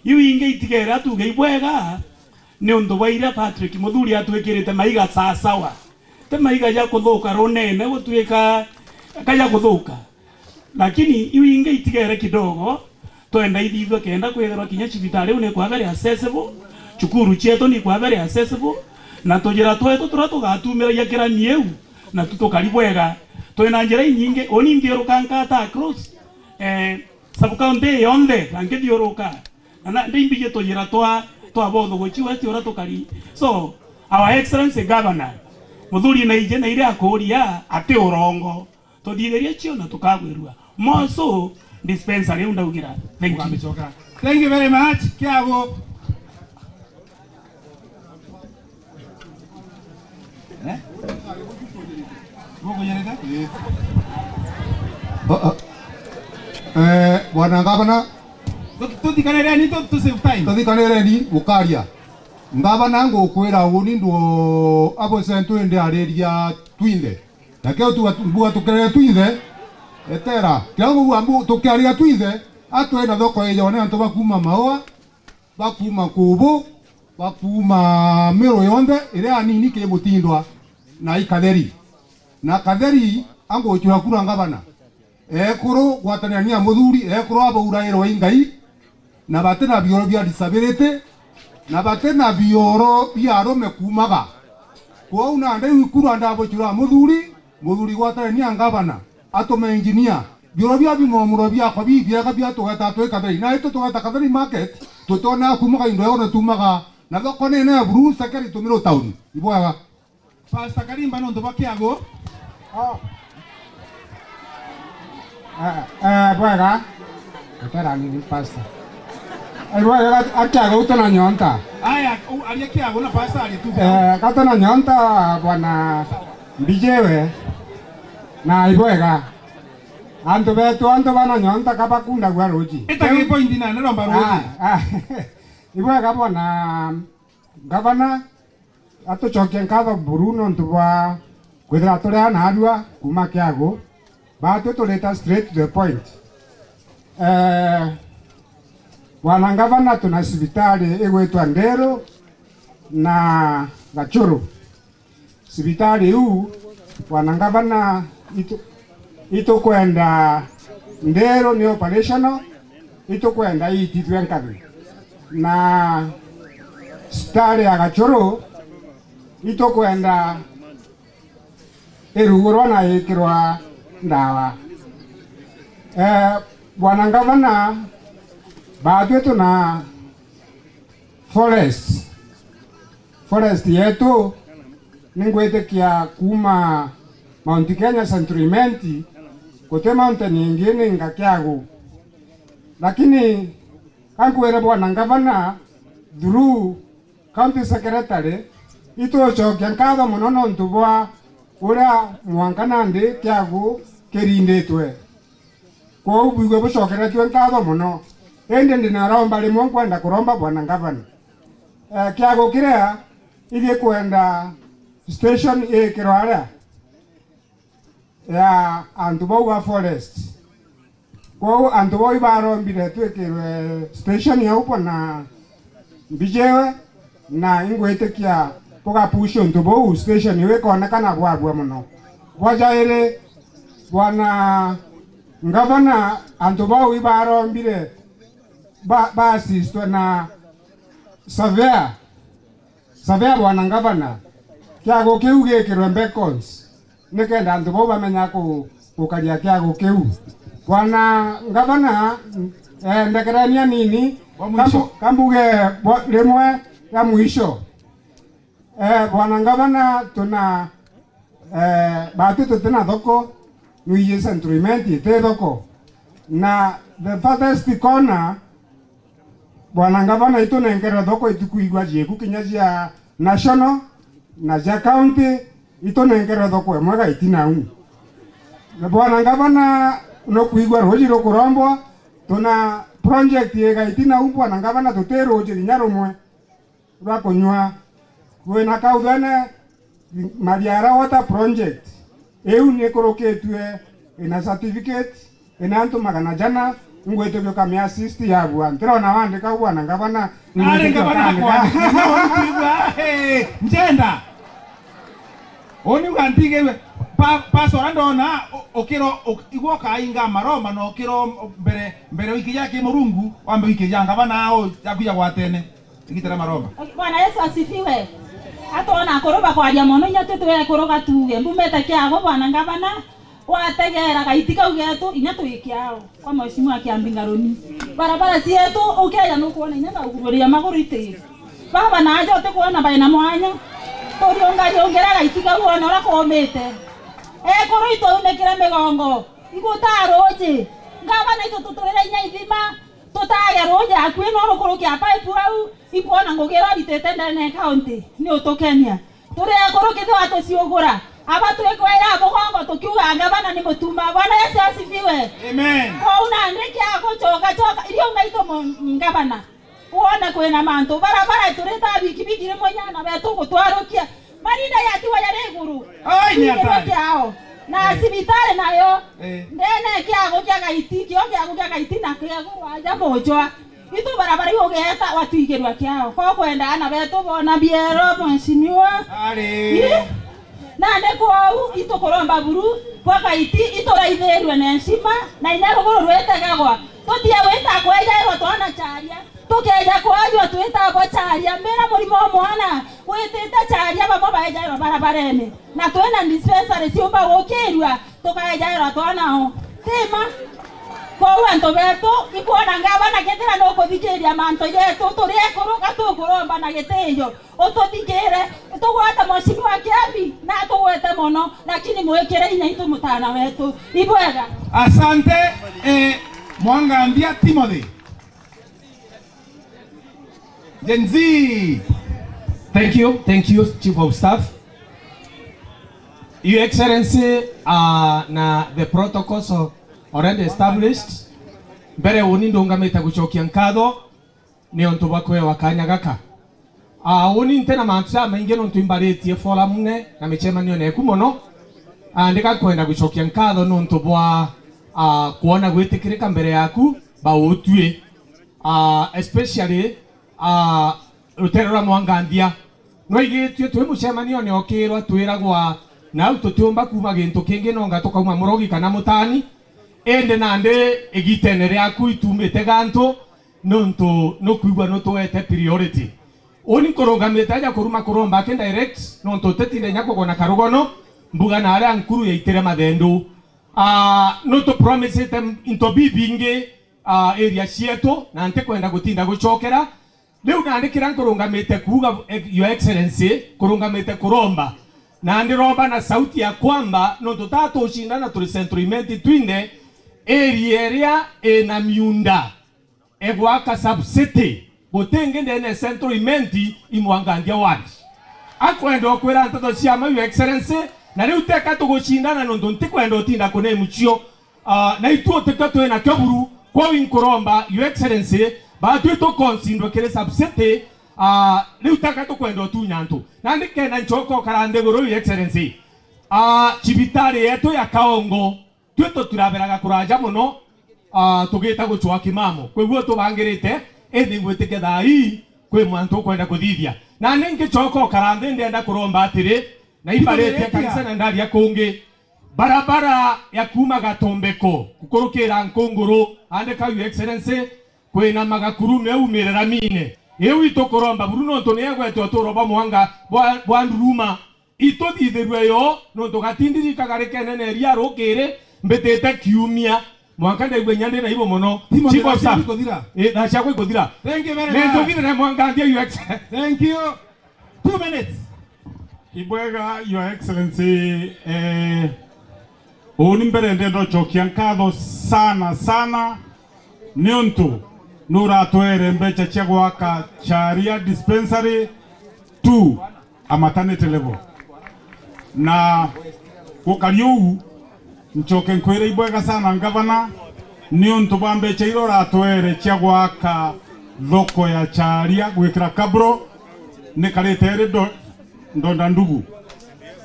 Iu ingi itigere atuge ibwega, niuntu bwa iria Patrick Muthuri atwikirite maiga sasawa. Ti maiga ja kuthuka runene gutuika ka ja kuthuka. Lakini iu ingi itigere kidogo, twenda ithithwe kenda kwithirwa kinya cibitari iu ni kwa very accessible, cukuru cietu ni kwa very accessible, na tujira twetu turia tugatumiragia kirami iu, na tu tukari bwega. Twina njira inyingi, uni nthiuruka nkata across, eh, sub county yonthe, na nkithiuruka. Na, na, ndi imbiji tujira twa, twa Bothuguchi West uria tukari. So, Our Excellency Governor, Muthuri naije na iria akuria ati urongo. Tuthithirie cio na tukagwirua. More so, dispensary iu ndaugira. Thank you. Ukamicokera. Thank you very much. Kiago. Eh? Mukunyerete? Eh. Oh, oh. Eh, Bwana Ngavana. Tuthi-, tuthikanireni, tu-, tu save time. Tuthikanireni gukaria. Ngavana, ngukwira uni ndu abo sentu indi ariria twinthe. Na kio tu mbuga tukerere twinthe. Etera. Kio mbuga mbu-, tukiaria twinthe. Atwe na thoko ijone antu bakuma maua. Bakuuma Nkubu, bakuuma Miru yonthe iria anini ki Mutindwa na i Katheri. Na Katheri angucura kura ngavana. Ekuru gwatanira ni a Muthuri, ekuru abaurairwa i Ngai, na bati na bioro bia disability, na bati na bioro bia arume kuumaga. Kwou nandi ikuru andabucura Muthuri, Muthuri gwatanira ni a ngavana. Atume engineer, bioro bia bimomuro biakwa bibiega bia tugeta twi Katheri. Na itu tugeta Katheri market, tutona kumaga indo yona tumaga. Na thoko nene ya buru, sakari tumiro town. Ibwega. Pastor Karimba nontu bwa kiago. Oh. Eh, eh, bwega. Etera ni pastor. Eh, bwega, akiago utona nyonta. Aya, u-, aria kiago na pastor ari tu. Eh, katona nyonta bwana mbijewe. Na ibwega. Antu betu, antu bana nyonta kabakundagua ruji. Ita ki point na niromba ruji. Ah, ah. Ibwega bwana ngavana, atucokie nkatho buru nontu bwa kwithira turi ana arua kuma Kiagu. Batwi turita straight to the point. Eh, bwana ngavana, tuna cibitari igwitwa Nderu na Gachuru. Cibitari iu, bwana ngavana, itu-, itukwenda Nderu ni operational, itukwenda iitithue nkabi. Na cibitari ya Gachuru, itukwenda irugurwa na ikirwa ndawa. Eh, bwana ngavana, batwi tuna forest. Forest yetu, ningwitikia kuma Mount Kenya Central Imenti, guti mountain ingi ninga Kiagu. Lakini kankwire bwana ngavana, through County Secretary, itucokia nkatho mono nontu bwa uria mwanka nandi Kiagu kirinditwe. Kwou bwigwe bucokeretue nkatho mono. Indi ndina romba rimwe nkwenda kuromba bwana ngavana. Eh, Kiagu kiria igikwenda station ikirwa aria ya antu bau ba forest. Kwou antu bau ibarombire twikirwe station ya upo na mbijewe, na ingwitikia bugapush untu buu, station iu ikonekana bwabua mono. Bwa jairi, bwana ngavana, antu bau ibarombire ba, ba assistwe na surveyor. Surveyor bwana ngavana, Kiagu kiu gikirwe beacons, nikenda antu bau bamenya ku-, gukaria Kiagu kiu. Bwana ngavana, eh, ndekereni anini, wa mwisho. Kambu-, kambuge bwa-, rimwe ya mwisho. Eh, bwana ngavana, tuna, eh, batu tutina thoko, nwiji Central Imenti iti thoko. Na the farthest corner, bwana ngavana, itunenkerwe thoko itukwigua cieku kinya cia national na cia county, itunenkerwe thoko imwe Gaitina u. Na bwana ngavana, nukwigua ruji rukurombwa, tuna project i Gaitina u, bwana ngavana, tuti ruji kinya rumwe rwa kunyua. Kwina Kauthene, Mariara Water Project, iu nikurukitue ina certificate, ina antu magana jana, ingwitikia ukamia assist yabua. Ntirona wandika u bwana ngavana, ari ngavana kwandika. Kwandika, no, kwigua, eh, njenda. Uni ugantigirwe. Pa-, pastor, ndona u-, ukiro, u-, igwo kainga maroma na ukiro mbere, mbere wiki ya kimurungu, wambe wiki ya ngavana au yaku ya gwatene. Igita ria maromba. Bwana Yesu asifiwe. Atwona akuru bakwaria mono, inya twi twekuru gatuge. Mbumite Kiagu, bwana ngavana, wategera gaiti kau getu, inya twi Kiagu, kwa Mheshimiwa Kiambi Ngaruni. Barabara cietu, ukeja nukwona inya gaugururiria maguru iti. Baba, na aja utikwona baina mwanya. Turiungariungira gaiti kau, wone uria kumite. Ekuru itwaunikire migongo, igutaa ruji. Ngavana, itu tuturire inya ithima. Tutage ruuji akui no rukurukia pipe au, inkwona ngugi iria aritite ndene ya county, ni utukenia. Turi akuru kethirwa tuciugura, aba twikwera mugongo tukiuga ngavana ni mutuma. Bwana Yesu asifiwe. Amen. Kwou nandi kia gucoka coka, irio ngaitu mu-, ngavana. Wone kwina mantu, barabara turita bikibiki rimwe nyana betu gutwarukia. Marinda yatigwa yari iguru. Ai, ni Twigirwe atari. Kiao. Na, eh, cibitari nayo. Eh. Ndene Kiagu kia Gaiti, kio Kiagu kia Gaiti na Kiagu rwaja mucwa. Itu barabara iu ugeeta watwigirwa Kiao. Ko kwenda ana betu bona biero, mheshimiwa. Ari. Ii? Nandi kwou itukuromba buru bwa Gaiti ituraithirwe na heshima na inya ruguru rwitegagwa. Tutie gwita kwejairwa twana charia. Tukeja kwajua twita bo charia, mbira murimo o mwana witite charia, bamwe baejairwa barabarene, na twina dispensary ciumba gukirua, tukaejairwa twanao. Tima? Kwou antu betu, ikwona ngavana kethira nukuthikiria mantu jetu, turi ekuru, gatukuromba na gitiyo, ututhikire, tugwate Mheshimiwa Kiambi, na atugwete mono, lakini mwikire inya itu mutana wetu. Ibwega. Asante, eh, Mwangandia Timothy. Gen Z. Thank you, thank you, Chief of Staff. Your Excellency, uh, na the protocols of, already established. Mbere uni ndungamite gucokia nkatho ni untu bwa kwewa kanya gaka. Ah, uni nte na mantu jamaingi nontu imbaritie forum ne na micemanio neku mono. Ah, ndigakwenda gucokia nkatho nontu bwa, ah, kwona gwitikirika mbere yaku bautui. Ah, especially, ah, rutere rwa Mwanganthia. Nwaigitue twi mucemanione ukirwa twiragwa nau tutiumba kuuma gintu kingi nonga tukauma murogi kana mutani. Indi nandi igitene riaku itumite gantu nontu nukwigua nutuete priority. Uni nkurungamite aja kuruma kuromba aki direct nontu utitinde inya kugona karugono mbuga na aria nkuru yaitire mathendu. Ah, nutu promisite into bibingi, ah, area cietu na ntikwenda gutinda gucokera. Riu nandi kiria nkurungamite kuuga, eh, Your Excellency, nkurungamite kuromba. Na ndiromba na sauti ya kwamba nontu tatucindana turi Central Imenti twinthe, area iria ina miunda egwaka sub city, gutingi ndene ya Central Imenti i Mwanganthia ward. Akwenda ukwira nteto cia ma, Your Excellency, na riu teka tugucindana nontu ntikwenda utinda kunemu cio. Ah, na itu utikio twina kio buru, kwou inkuromba, Your Excellency, batwi tukonsindwe kiri sub city, ah, riu taka tukwenda utunya antu. Nandi kenda ncoka ukara nthiguru, Your Excellency. Ah, cibitari yetu ya Kaongo, twi tuturaberaga kuraja mono, ah, tugita gucwa kimamo. Kwou tubangirite, indi ngwitikia thaa ii, kwi mwantu ukwenda kuthithia. Nandi ngicoka ukara nthi, ndienda kuromba atiri, na imbaritie kanisa na ndaria kungi. Barabara ya kuuma Gatumbiko gukurukira Nkunguru, andika, Your Excellency, kwina magakuru meu miraramine. Iu itukuromba buru nontu ni egwete uturo bwa mwanga bwa, bwa nduruma. Ituthithirue yo nontu gatindirika gari kenene ria rukiri mbitite kiumia. Mwanka ndaigua inya ndi na ibo mono. Timo Chief of Staff. Kuthira. Eh, thaa ciakwa ikuthira. Thank you very much. Nituthire na Mwanganthia, Your Excellency. Thank you. Two minutes. Ibwega, Your Excellency, eh, uni mbere ndenda ucokia nkatho sana sana niuntu nuratwere mbeca cia gwaka Charia dispensary two a maternity level. Na gukari uu, ncoke nkwire ibwega sana ngavana, niuntu bwa mbeca iria uratwere cia gwaka thoko ya Charia gwikira kabro, nikarite iri ndo-, ndonda ndugu.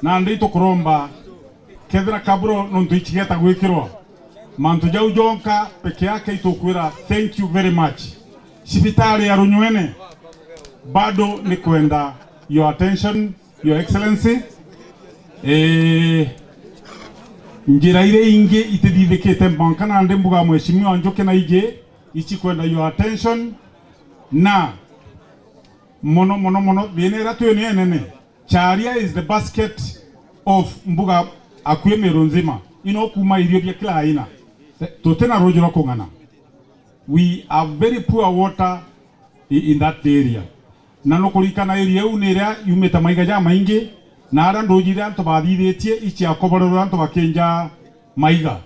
Nandi itukuromba kethira kabro nontu icigeta gwikirwa. Mantu jau jonka peke yake itukwira thank you very much. Cibitari ya Runywene bado ni kwenda your attention, Your Excellency. Eh, njira iria ingi itithithikite mwanka nandi mbuga Mheshimiwa Njuki na ingi ici kwenda your attention. Na mono, mono, mono, thina iria twi ni enene. Charia is the basket of mbuga akui Meru nzima. Ino kuma irio bia kila aina. Tutina ruuji rwa kung'ana. We have very poor water i-, in that area. Na nukurikana area iu ni iria yumite maiga jamaingi, na aria nduuji iria antu bathithitie iciakoborerwe antu bakinja maiga.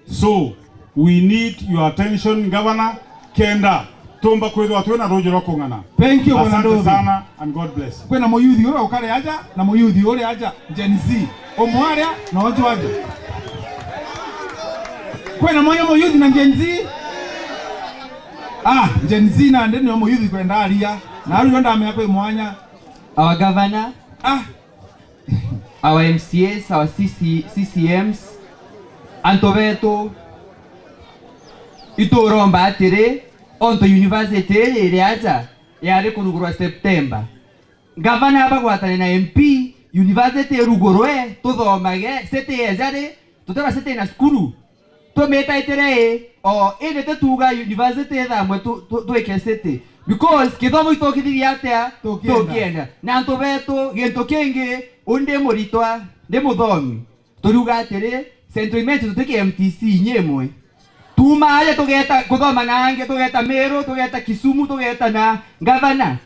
So, we need your attention, Governor, kenda tumba kwithirwa twina ruuji rwa kung'ana. Thank you, Bwana Ndobi. Asante sana and God bless. Kwina muyuthi uria ukari aja na muyuthi uria aja, Gen Z. Umwe aria na uju aja. Kwina moyo muyuthi na Gen Z? Ah, Gen Z nandi nio muyuthi kwenda aria. Na aru yo ndamenya kwi mwanya. Our governor. Ah, our M C As, our C C, C C Ms, antu betu, ituromba atiri, onto university iri iri aja yari kurugurwa September. Ngavana abagwatane na M P, university irugurwe, tuthomage, city eja ri, tuteba city na cukuru. Tumitaitire ii, o, indi tituga university ithamwe tu-, tu-, twike city. Because githomo itukithiria atia? Tukienda. Tukienda. Na antu betu, gintu kingi, uni ndi muritwa, ndi muthomi. Turiuga atiri, Central Imenti tuti ki M T C inya imwe. Tuuma aja tugeta kuthoma na angi, tugeta Meru, tugeta Kisumu, tugeta na ngavana.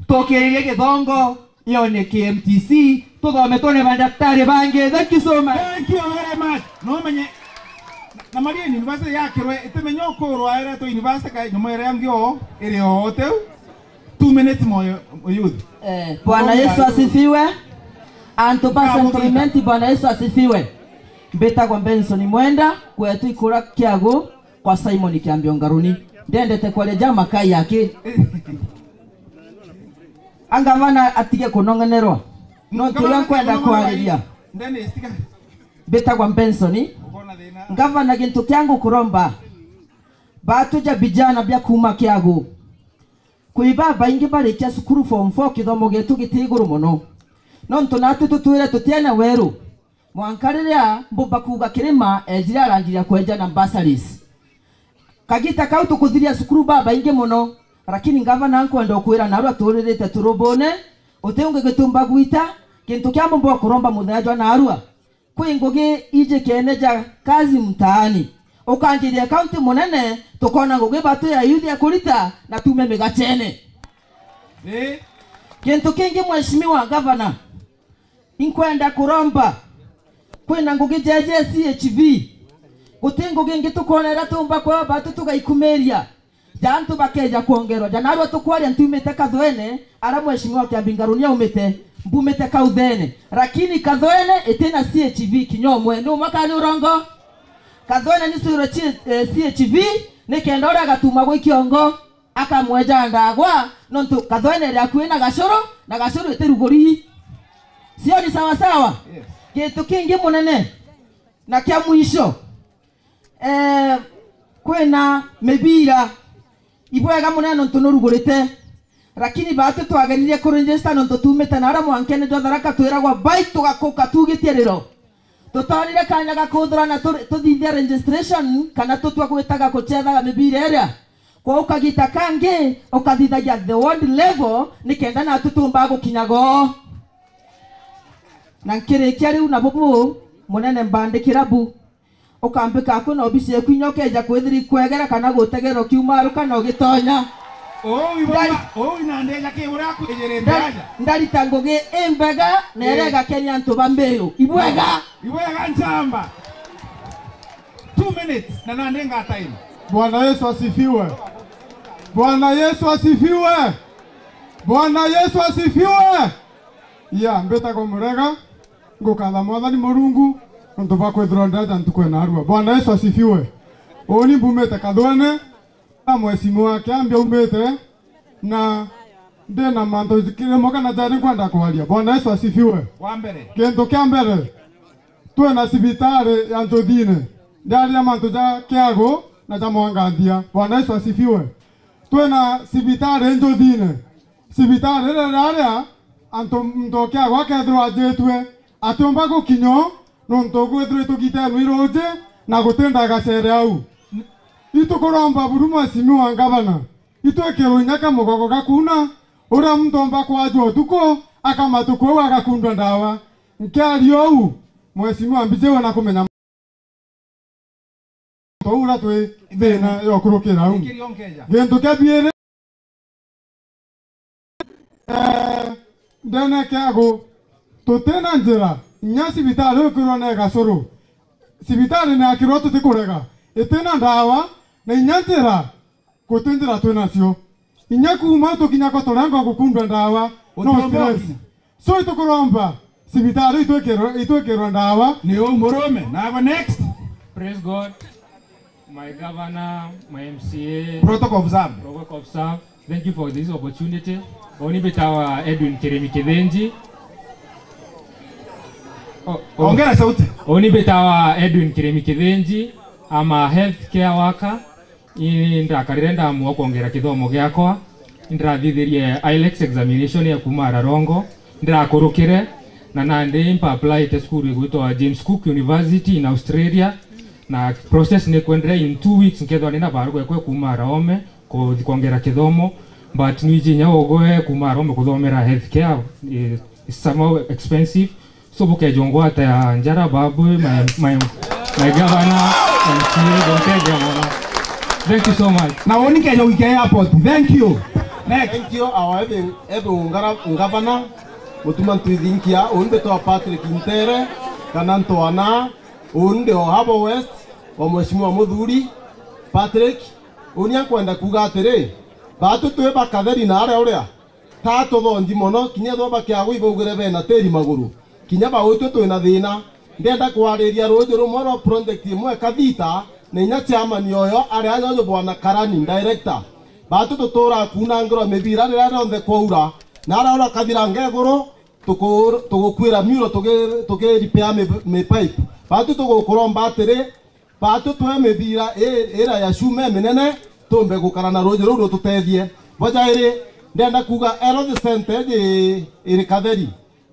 Tukiririe githongo, yone K M T C, tuthome twone mandaktari bangi. Thank you so much. Thank you very much. No menye, na Marian University yakirwe, itimenya ukurwa ere to university ka nyuma ere angi o, iri o teu. Two minutes moyo, youth. Eh, Bwana Yesu asifiwe. Antu ba Central Imenti, Bwana Yesu asifiwe. Mbitagwa Benson Mwenda, kwetu Ikura Kiagu, kwa Simon Kiambi o Ngaruni. Ndendete kwaria ja makai aki. A ngavana atige kunong'onerwa. Nontu uria nkwenda kwariria. Mbitagwa Benson. Ngavana, gintu kia ngukuromba, batu ja bijana bia kuuma Kiagu, kwi babaingi barikia cukuru form four, kithomo gietu giti iguru mono. Nontu natu tutwire tutiena weru. Mwanka riria mbumba kuuga kirima, ejire aranjiria kwenja na bursaries. Kagita kau tukuthiria cukuru babaingi mono, lakini ngavana, nkwenda ukwira narua turirite turubune, uti ungi gitumba gwita. Gintu kia mbumba ukuromba muthenya jwa narua, kwi ngugi ijikene ja kazi mtaani. Ukanjiria kaunti munene, tukona ngugi batu ya youth ya kurita na tuume migachene. Gintu kingi, Mheshimiwa Gavana, inkwenda kuromba, kwina ngugi jeje C H V. Guti ngugi ingi tukwona iria tuumba kwaa batu tugaikumiria. Ja antu bakeja kwongerwa. Ja narua tukwaria ntiumite Kathwene, ara Mheshimiwa Kiambi Ngaruni aumite, mbumite Kauthene. Lakini Kathwene itina C H V kinya umwe. Ni umwe kana ni urongo? Kathwene ni siro chi-, eh, C H V, ni kenda uria agatuma gwi kiongo, akamweja ndagwa, nontu Kathwene iri akui na Gacuru, na Gacuru iti ruguri. Sio ni sawa sawa? Yes. Gintu kingi munene, na kia mwisho, eh, kwina mibira. Ibwega munene nontu nurugurite. Lakini batu twageririe kuregister nontu tuumite na aria mwankene jwa Tharaka, twiragwa bai tugakuka tugitie riro. Tutonire kanya ga kuthurana tu-, tuthithia registration kana tutua gwitaga kucethaga mibira iria. Kwou kagita kangi ukathithagia the ward level, ni kenda natu tumbaga gukinyaga oo. Na nkirikia riu na bubu, munene mbandikira bu. Ukambika kwina obisi eku inya ukeja kwithira ikwegera kana gutegera ukiuma aru kana ugitonya. Uu iboma, Ndari- uu inandeja ki uria akwijire Ndari- ndeja. Ndarita ngugi imbega na Eh. iria igakenia antu ba Mbiu. Ibwega. Ibwega nchamba. Two minutes na nandi ngataima. Bwana Yesu asifiwe. Bwana Yesu asifiwe. Bwana Yesu asifiwe. Ya, mbitagwa Murega. Ngukatha Mwathani Murungu nontu bwa kwithirwa ndaja ntuku ya narua. Bwana Yesu asifiwe. Uuni mbumite Kathwene, na mheshimiwa Kiambi aumite, na ndi na mantu kirimo kana jari nkwenda kwaria. Bwana Yesu asifiwe. Wa mbere. Gintu kia mbere, twina cibitari ya Njuthine. Ndiaria mantu ja Kiagu na ja Mwanganthia. Bwana Yesu asifiwe. Twina cibitari Njuthine. Cibitari iria riria antu, muntu o Kiagu akethirwa ajitue, atiumba gukinya o, nontu gwithirwa itugitenu iruji na guti ndagacere au. Itukuromba buru mheshimiwa ngavana, itwikirwe inya kamugogo ga kuuna, uria muntu omba kwajwa utuku, akamatukwa au agakundwa ndawa. Nkiaria uu, mheshimiwa mbijiwe na kumenya tou uria twi thina yokurukira au. Ikirio nkeja. Gintu kia biiri, eh, ndene Kiagu, tutina njira, inya cibitari ukirwa na Igacuru. Cibitari ni akirwa tutikurega, itina ndawa, na inya njira, guti njira twinacio. Inya kuuma tukinya ko turenga gukundwa ndawa, no Utombo stress. So itukuromba, cibitari itwikirwe, itwikirwe ndawa. Ni uu murume. Nawe next. Praise God. My governor, my M C A. Protocol observed. Protocol observed. Thank you for this opportunity. Uuni mbitawa Edwin Kirimi Kithinji. O-, o-, Ongera sauti. Uuni mbitawa Edwin Kirimi Kithinji. I'm a healthcare worker. Ii ndakarire ndamua kwongera kithomo giakwa, indirathithirie IELTS examination ya kuuma Ararongo, ndirakurukire, na nandi mpa applyite cukuru igwitwa James Cook University in Australia, na process ni kwendere. In two weeks nkethwa nina barua ekwe kuuma Araome kuthi kwongera kithomo, but nwiji inya ugwe kuuma Araome kuthomera healthcare, eh, is somehow expensive. So bukejongwa ata ya njara babu, my, my, my governor, M C A, bukejongwa. Thank you so much. Na uuni nkeja gwikia airport. Thank you. Next. Thank you, our Ebi, Ebi Ungara, Ungavana, mutuma ntwithinkia, uuni mbitwa Patrick Ntere, kana Ntwana, uuni ndi o Harbour West, wa Mheshimiwa Muthuri, Patrick, uuni ankwenda kuuga atiri, batu twi bakatheri na aria uria, ta tuthonji mono, kinya ethwa bakiagwa ibaugire bena tiri maguru, kinya bautwe twina thina. Ndenda kwariria ruuji rumwe rwa project imwe kathita, na inya chairman oyo ari aja uju bwana Karani, director. Batu tuturaa kunangirwa mibira riria rionthe kwaura, na aria urakathira ngeguru, tuku-, tugukwira miuro tugi-, tugi repair mi, mi pipe. Batu tugukuromba atiri, batu twe mibira i-, ira ya cuma iminene, tumbe gukara na ruuji ruu rututethie. Bwa jairi, ndenda kuuga Health Centre iji iri Katheri.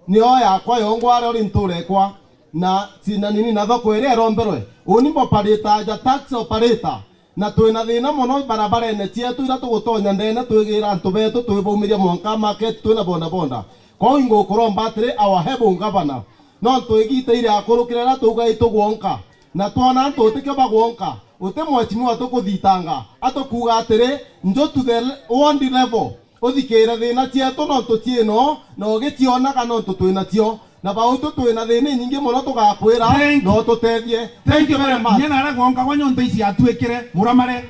Nio yakwa yongwa aria uri nturekwa, na sina nini na thoko iria iromberwe. Uni mboparita aja tax operator, na twina thina mono barabarene cietu iria tugutonya ndene twigira antu betu twibaumiria mwanka market twina bodaboda. Kwou ingukuromba atiri, our able governor, nontu igita iri akurukire riria tuuga itugwonka, na twona antu utikio bagwonka, uti mheshimiwa tukuthitanga, atukuuga atiri, nju to the ward level, uthikire thina cietu nontu ciino, na ugicionaga nontu twinacio. Na bautu twina thina inyingi mono tugakwira, Thank you. na ututethie. Thank you very much. Nyena ara gwonka gwa nyonto ici atuikire, muramare.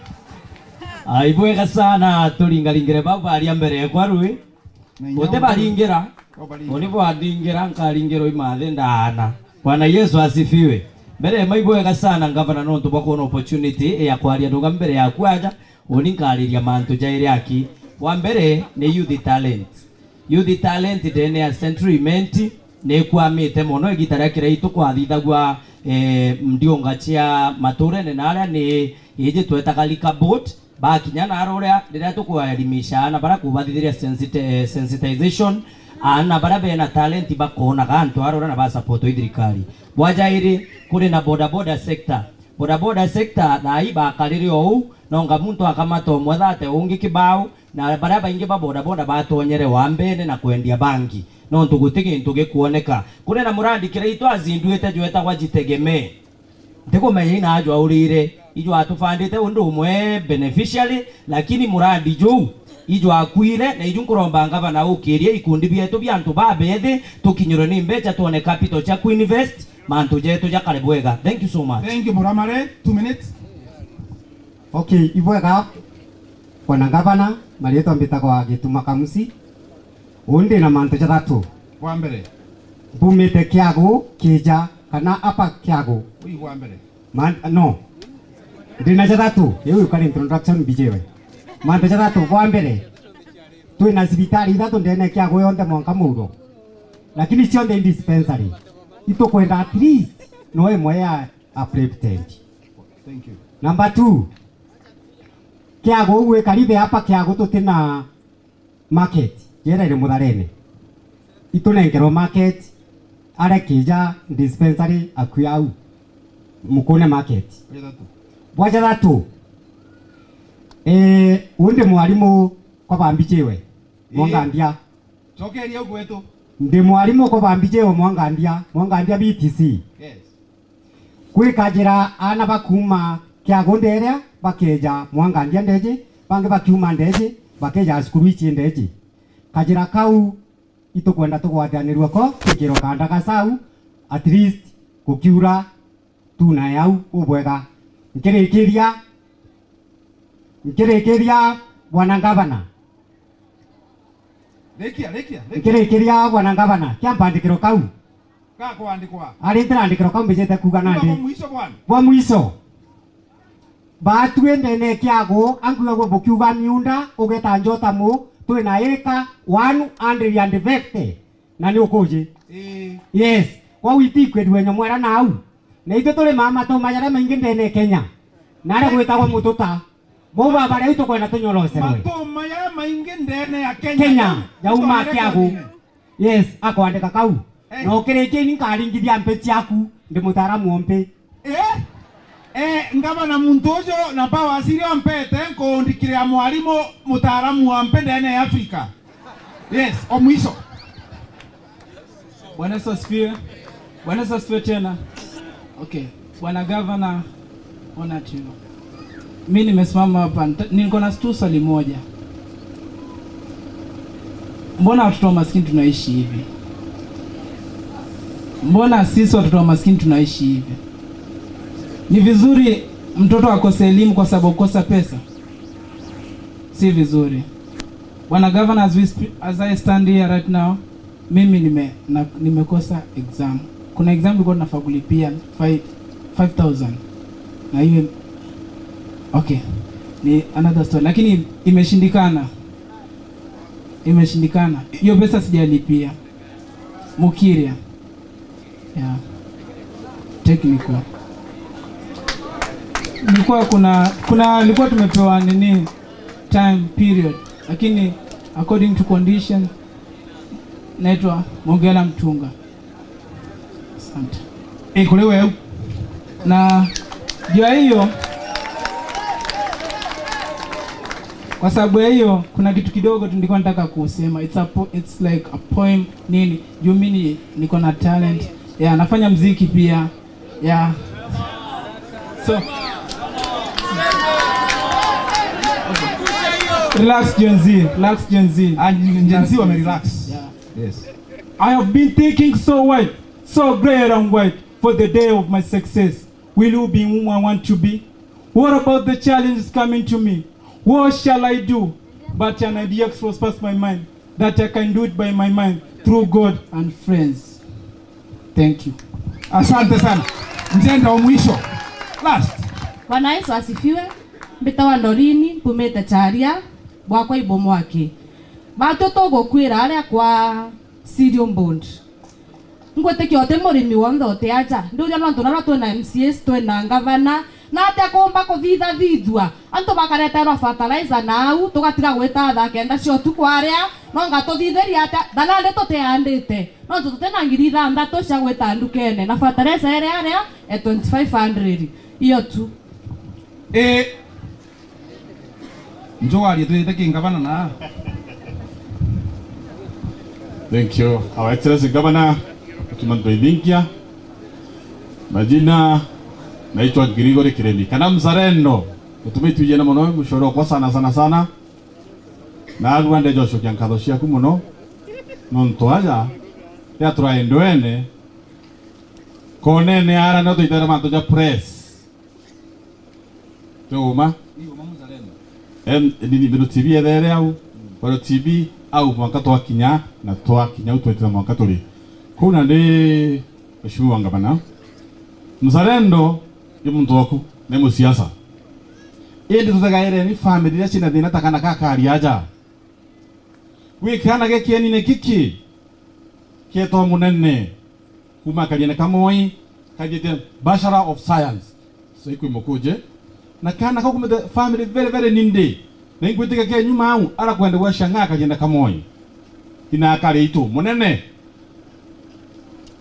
Ai, bwega sana, turingaringire bau baria mbere yakwa rui. Na inya Uti baringira, uti baringira. Uni bwaringira, nkaringirwa imathe ndaana. Bwana Yesu asifiwe. Mbere mai bwega sana, ngavana, nontu bwa kuona opportunity ya kwaria nduga mbere yaku aja. Uni nkariria mantu jairi aki. Bwa mbere ni youth talent. Youth talent ndene ya Central Imenti ni ikwamite mono igita ria kiria itu kwathithagua, eh, ndiunga cia maturene na aria ni iji twetaga liquor board. Bakinya na aruria riria tukuelimisha aana baria kubathithiria sensiti-, eh, sensitization, aana baria bena talent bakonaga antu aruria na basapotwa i thirikari. Bwa jairi, kuri na bodaboda sector. Bodaboda sector thaa ii bakarire ou, nonga muntu akamata umwe thate ungi kibao, na baria baingi ba bodaboda batonyere wambene na kwendia bangi, nontu guti gintu gikuoneka. Kuri na murandi kiria itu azinduite jwetagwa Jitegemee. Ntikumenya ina ajwaurire, ijwatufandite undu umwe beneficiary, lakini murandi juu ijwakuire, na iju nkuromba ngavana ukirie ikundi bietu bia antu babethi, tukinyirwe ni mbecha, twone capital cia kuinvest, mantu jetu jakare bwega. Thank you so much. Thank you, Muramare. Two minutes. Okay, ibwega, bwana ngavana, marietwa mbitagwa Gituma Kamusi. Uu ndi na mantu jathatu. Bwa mbere. Mbumite Kiagu, Kija, kana apa Kiagu. Ui bwa mbere. Man-, no. Ndi na jathatu. Iu ikari introduction mbijiwe. Mantu jathatu, bwa mbere. Twina cibitari ithatu ndene Kiagu yonthe mwanka Muuro. Lakini cionthe i dispensary. Itukwenda at least no imwe ya uplifted. Thank you. Number two. Kiagu uu wi karibe apa Kiagu tutina market, jera iri Mutharene. Itunenkerwe market, are Kija dispensary akui au. Mukune market. Bwa jathatu. Bwa jathatu. Eh, uu ndi mwarimu kwa bambijiwe. Ii. Mwangandia. Cokeria u gwetu. Ndi mwarimu kwa bambijiwe Mwangandia, Mwangandia B T C. Yes. Kwi kajira aana bakuuma Kiagu nderia bakeja Mwangandia ndeji, bangi bakiuma ndeji bakeja cukuru ici ndeji. Kajira kau itukwenda tugwathanirue ko, twikirwe kanda ga sau, at least gukiura tunae au ubwega. Nkirikiria, nkirikiria, bwana ngavana. Rikia, rikia, rikia. Nkirikiria, bwana ngavana, kia mpandikiro kau. Gakwandikwa. Ari ntirandikiro kau mbijite kuuga nandi. Bwa mwisho, bwana. Bwa mwisho. Batwi ndene Kiagu, ankwigagua bukiuga miunda, ugeta njota mu, twina ika one hundred and fifty. Na ni ukuji? Ii. Yes. Kwou itikwendua nyomwera nau. Na itwe turi maa matuma jaria maingi ndene Kenya. Na aria gwitagwa Mututa. Bau baba riu tukwenda tunyorocerwe. Matuma jaria maingi ndene ya Kenya. Kenya, jauma Kiagu. Yes, akwandika kau. Eh. Na ukirikia ni nkaringithia mpi ciaku, ndi mutaaramu o mpi. Eh? Eh, ngavana muntu uju na powers iria ompete nkundikiria mwarimu mutaaramu wa mpi ndene ya Afrika. Yes, o mwisho. Bwana Yesu asifiwe. Bwana Yesu asifiwe tena. Okay. Bwana Gavana, ona tu. Mimi nimesimama hapa, nita-, niko na tu swali moja. Mbona watoto wa maskini tunaishi hivi? Mbona sisi watoto wa maskini tunaishi hivi? Ni vizuri mtoto akose elimu kwa sababu kukosa pesa? Si vizuri. Bwana Gavana, as we sp-, as I stand here right now, mimi nime-, na-, nimekosa exam. kuna exam tulikuwa tunafaa kulipia five, five thousand. Na hiyo, okay, ni another story, lakini imeshindikana. Imeshindikana. Hiyo pesa sijalipia. Mukiria. Yeah. Technical. Nilikuwa kuna, kuna, nilikuwa tumepewa nini, time period, lakini according to condition, naitwa Mongela Mtunga. Asante. Eh, kule wewe. Na juu ya hiyo, kwa sababu ya hiyo, kuna kitu kidogo tu nilikuwa nataka kusema. It's a po-, it's like a poem nini. Juu mimi ni-, niko na talent. Yeah, nafanya mziki pia. Yeah. So, relax, Gen Z. Relax, Gen Z. Ah, Gen Z wame relax. Yeah. Yes. I have been thinking so wide, so great and wide for the day of my success. Will you be whom I want to be? What about the challenges coming to me? What shall I do? But an idea flows past my mind that I can do it by my mind through God and friends. Thank you. Asante sana. Njenda wa mwisho. Last. Bwana Yesu asifiwe. Mbitawa Dorini, mpumite Charia, bwakwa Ibomwaki. Batwi tugukwira aria kwa Cereal Board. Ngwitikia uti murimi wonthe uti aja. Ndiuria nontu narua twina M C As, twina ngavana, na atia kuumba kuthithathithua? Antu bakareterwa fertilizer na au, tugatiga gwita thaa kenda cia utuku aria, no ngatuthithiria atia? Thaa nandi tutiandite, nontu tutina ngiri ithanthatu cia gwita ndukene, na fertilizer iria aria e twenty-five hundred. Iyo tu. Eh, Njogaria twite ki ngavana na. Thank you, Our Excellency Governor, Mheshimiwa Ndoithinkia. Majina naitwa Gregory Kiremi, kana Mzalendo. Utumi twijene mono mshoro kwa sana, sana, sana. Na arua ndeja ucokia nkatho ciaku mono. Nontu aja, ya turaendwene. Konene ara no tuitera mantu ja press. Ti uma? Ni uma Mzalendo. Em, nini, Meru T V ethere au, Meru T V au mwanka twakinya, na twakinya au twetire mwanka turi. Kuu na ndi, Mheshimiwa Ngavana, Mzalendo ni muntu waku, ni musiasa. Indi tutegaire ni family iria cina thina ta kana ka kari aja. Gwi kana gekienine giki kietwa munene kuma Kariene ka Moi, kajite Bachelor of Science. Saikwi mukuje. Na kana kau kumite family very, very needy. Na ingwitikia ke nyuma au, arakwenda gwa shanga Kariene ka Moi. Ina akari itu munene.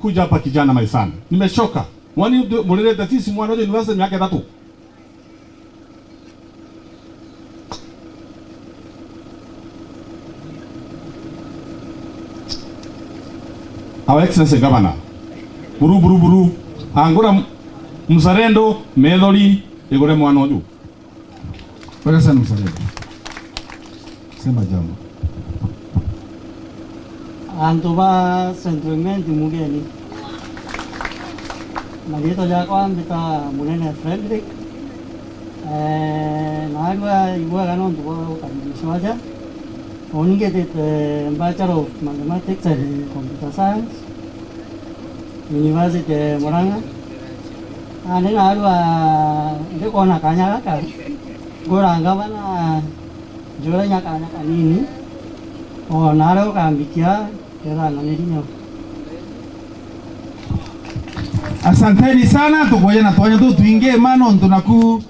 Kuja hapa kijana, my son. Nimechoka. Mwani mtu mulirete sisi mwana wa university miaka itatu. Our Excellency Governor, buru, buru, buru, angura m-, mzalendo, methori, igure mwana uju. Wega sana mzalendo. Sema jambo. Antu ba Central Imenti mugeni. Na riitwa jakwa mbita Munene Frederick. Eh, naarua ibwega nontu bwa ukaribishwa aja. Uni ngitite Bachelor of Mathematics and Computer Science, University Murang'a. Nandi naarua ndikwona kanya gaka, ngura ngavana njure nya kanya kanini, o naria ukambikia, kethana ni rinya. Asanteni sana, tukuoya na twanya tutwingi ma nontu naku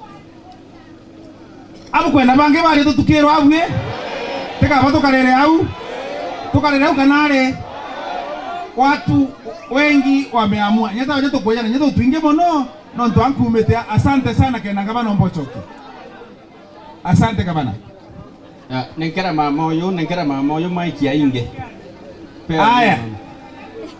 abukwenda bangi baria tutukirwa abui, tikaba tukarere au, tukarere au kana ari watu wengi wameamua. Nyeta waje tukuoya na nyeta utwingi mono. Nontu ankumite, asante sana kenda ngavana Ombochoki. Asante gavana. Ya, nenkera mama uyu, nenkera mama uyu maiki ainge. Pe aya. Mama.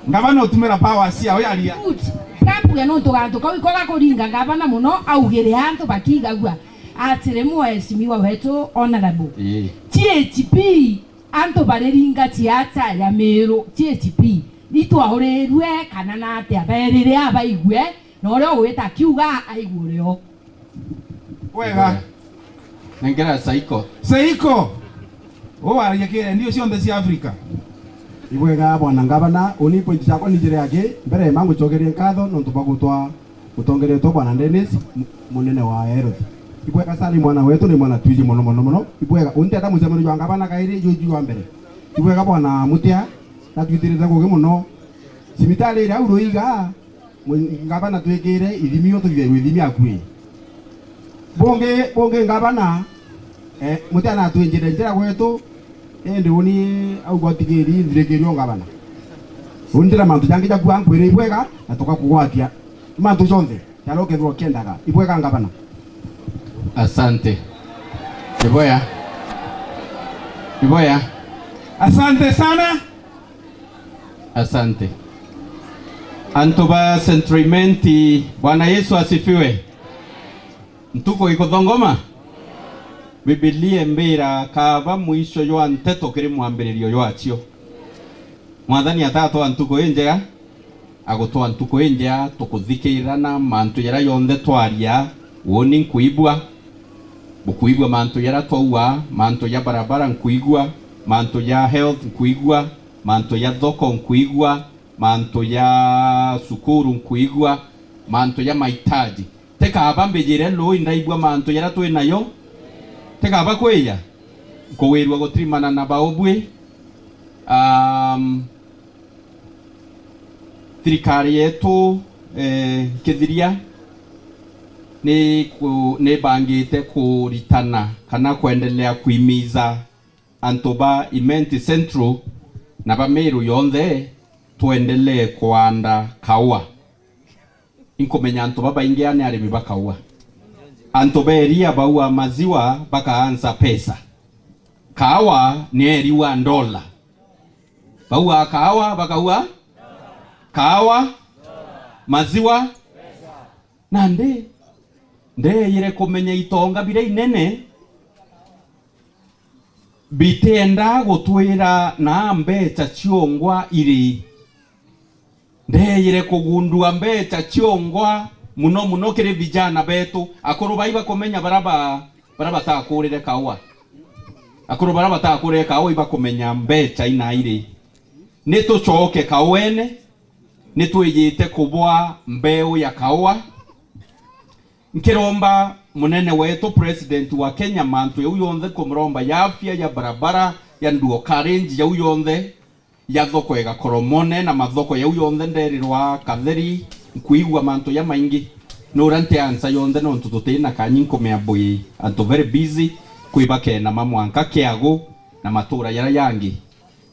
Ngavana utumira power cia uyu aria. Good. Ndambuge nontu gantu kau iko gakuringa ngavana mono, augire antu bakigagua. Atiri mheshimiwa wetu honorable. Ii. G H P, antu bariringa ciaca ya Miru, G H P. Itwaurirue kana na atia, berire abaigue, na uria ugwita akiuga aigue urio. Wega. Nengera Saiko. Saiko. Uu waragia kirendio cionthe cia Africa. Ibwega bwana ngavana, uni point ciakwa ni njira yake, mbere ma ngucokerie nkatho nontu bwa gutwa mutongeria wetu bwana Dennis, m-, munene wa Health. Ibwega sana, ni mwana wetu, ni mwana twiji mono, mono, mono. Ibwega, unteta mucemanio jwa ngavana kairi, juju jwa mbere. Ibwega bwana Mutia, natwithirite ngugi mono. Cibitari iria au Ruiga, Mwe-, ngavana twikire ithimi, ututhithagua ithimi akui. Bungi, bungi ngavana, eh, Mutia natwinjire njira gwetu, indi uni au gwatigiri nthirikirio ngavana. Uni ndira mantu jangi jaku ankwire ibwega, na tukakugwatia. Mantu jonthe, jaria ukethirwa ukiendaga. Ibwega ngavana. Asante. Iboya. Iboya. Asante sana. Asante. Antu ba Central Imenti, Bwana Yesu asifiwe. Ntuku ikuthongoma? Bibilia imbira, kaaba mwisho jwa nteto kiri mwambiririo jwacio. Mwathani atatwaa ntuku injega, agutwaa ntuku injega, tukuthikirana mantu jaria jonthe twaria, uuni nkwigua, bukwigua mantu jaria twaua, mantu ja barabara nkwigua, mantu ja health nkwigua, mantu ja thoko nkwigua, mantu ja cukuru nkwigua, mantu ja mahitaji. Ti kaaba mbijire lui ndaigua mantu jaria twi nayo? Ti kaaba kwija? Nkugwirua gutirimana na baubui. Um, thirikari yetu, eh, nkithiria, ni ku-, ni mbangite kuritana kana kwendelea kuimiza antu ba Imenti Central na ba Meru yonthe twendelee kuanda kaua. Inkumenya antu babaingi aa ni arimi ba kaua. Antu ba iria baua maziwa bakaansa pesa. Kaua ni eri wa ndola. Baua kaua, bakaua kaua, maziwa. Nandi, ndeeyire kumenya itonga biria inene bitiendaa gutwira naa mbecha ciongwa iri. Ndeeyire kugundua mbecha ciongwa muno muno kiri vijana betu. Akuru bai bakumenya bara ba-, bara batakurire kaua. Akuru bara batakurire kaua ibakumenya mbecha ina iri. Ni tucoke kauene, ni twijite kubwa mbeu ya kaua. Nkiromba munene wetu, president wa Kenya, mantu jau jonthe nkumuromba, ya afya, ya barabara, ya nduo carriage, jau jonthe, ya thoko ya Gakoromone na mathoko jau jonthe nderirwa Katheri, nkwigua mantu jamaingi. Nura nti ansa jonthe nontu tutina kanyi, nkumea bwi antu very busy, kwi bakena ma mwanka Kiagu na matura jaria jangi.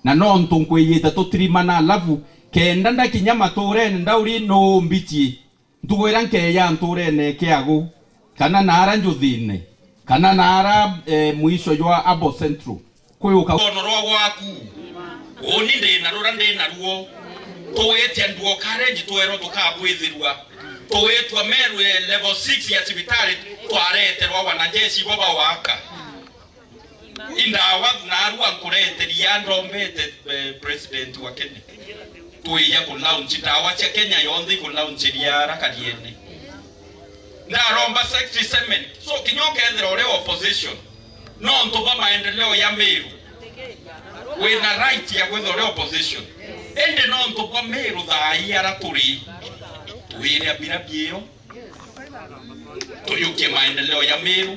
Na nontu nkwijite tutirimana, alafu kenda ndakinya maturene ndauri nuu mbichie. Ntuku iria nkeeja ntuurene Kiagu, kana naara Njuthine, kana naara, eh, mwisho jwa Abo Central, kwiuka rwono rwa gwaku, uuni ndi na ruria ndi naruo. Tugwitia nduo carriage, twerwa tukabwithirua. Tugwitwa Meru, eh, level six ya cibitari, twareterwa wanajeshi bo bawaka. Indawa naarua nkureteria, ndombete, eh, president wa Kenya. Twija ku launch ndawa cia Kenya yonthe, iku launch ria ara Kariene. Ndaromba sixty seven. So, kinya ukethira uri opposition, nontu bwa maendeleo ya Meru, wina right ya kwithira uri opposition. Indi nontu bwa Meru thaa ii ara turi, twire mbira biio. Tuyukie maendeleo ya Meru.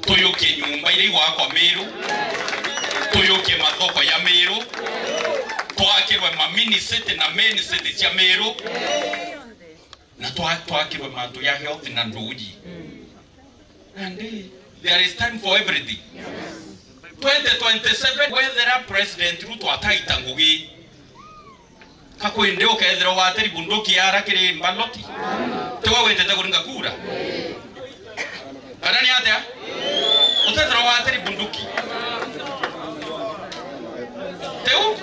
Tuyukie nyumba iria igwakwa Meru. Tuyukie mathoko ya Meru. Twakirwe ma mini city na main city cia Meru. Na twa-, twakirwe mantu ya health na nduuji. And, eh, there is time for everything. Twenty twenty-seven, wethera President Ruto ataita ngugi, ka kwindi ukethira watiri bunduki ara kiri mbaloti? Tiwe witite kuringa kura? Kana ni atia? Utethira watiri bunduki. Tiu?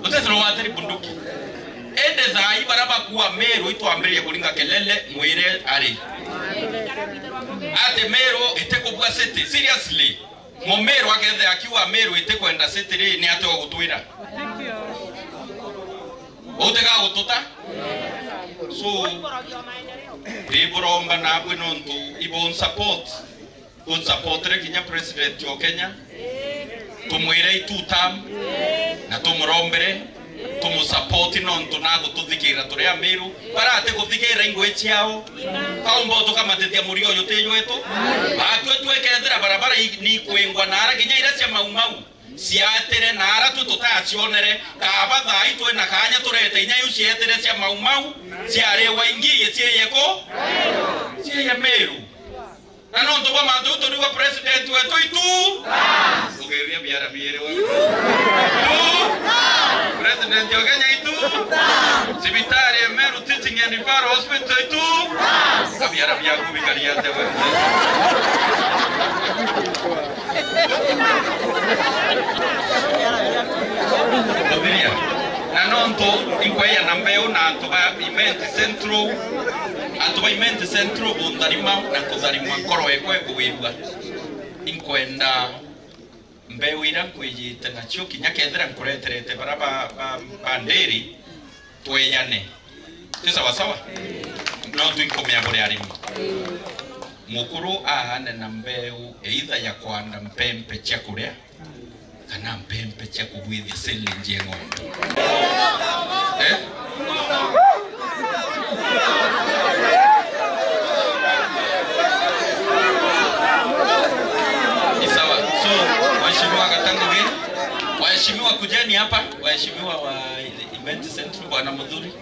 Utethira watiri bunduki. Indi thaa ii bara bakua Meru itwambiririe kuringa kelele, mwire ari. Ati Meru itikubua city. Seriously. Mumiru akethira akiuga Meru itikwenda city ri, ni atia ugutwira? Utiga gututa? So, ndi buromba nabwi nontu ibu support. Tunsupportire kinya president o Kenya. Tumwire i two term, na tumurombere, tumusupport nontu nagututhikira turi Amiru. Bara atikuthikira ingui ciao, kaumba utukamatitia murio uyu ti jwetu. Batwi twikethira barabara i-, ni ikwingwa na ara kinya iria cia Mau Mau ciatire na ara twi tutacionere, kaba thaa ii twina kanya turete inya iu cietire cia Mau Mau, ciari Waingi, cieye ku? Cieye Miru. Na nontu bwa mantu jau turiuga president wetu itu. Ugeria biara biere wa. Itu. President wa Kenya itu. Cibitari ya Meru Teaching and Referral Hospital itu. Biara biaku bikari atia we? Muthiria. Na nontu inkweyana mbeu na antu ba Imenti Central, antu ba Imenti Central buntharima na kutharima nkoro ekwa ikugirua. Inkwenda mbeu iria nkwijite nacio kinya kethira nkureterete bara ba, ba, ba ndiri, tweyane. Ti sawa sawa? No twinkumia buri arimi. Mukuru aane na mbeu either ya kwanda mpempe cia kuria, kana mpempe cia kugwithia silage ya ng'ombe. Eh? Ni sawa. So, Mheshimiwa Gatangugi, waheshimiwa kujeni hapa, waheshimiwa wa Imenti Central, Bwana Muthuri.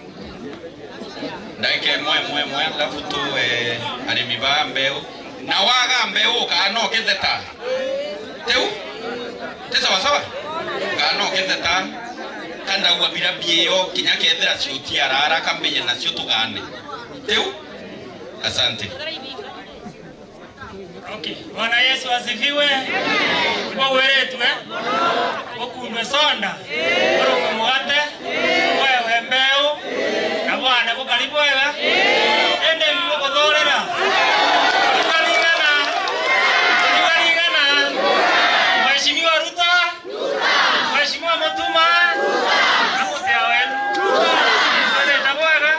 Ndagika imwe, imwe, imwe, alafu tu, eh, arimi ba mbeu. Na waga mbeu, kana ukitheta. Tiu? Ti sawa sawa? Kana ukitheta. Kandagua bira bieo, kinya kethira ciuti arara, kambiye nacio tugane. Tiu? Asante. Okay. Bwana Yesu asifiwe. Ibo wiritwe, bukundwe sonda, burungwe mugate, bwewe mbeu, na bwane bukari bwega. Indi ibu bukuthurira. Tukarigana. Tukarigana. Mheshimiwa Ruto. Mheshimiwa Mutuma, na mutia wenu. Twendete bwega,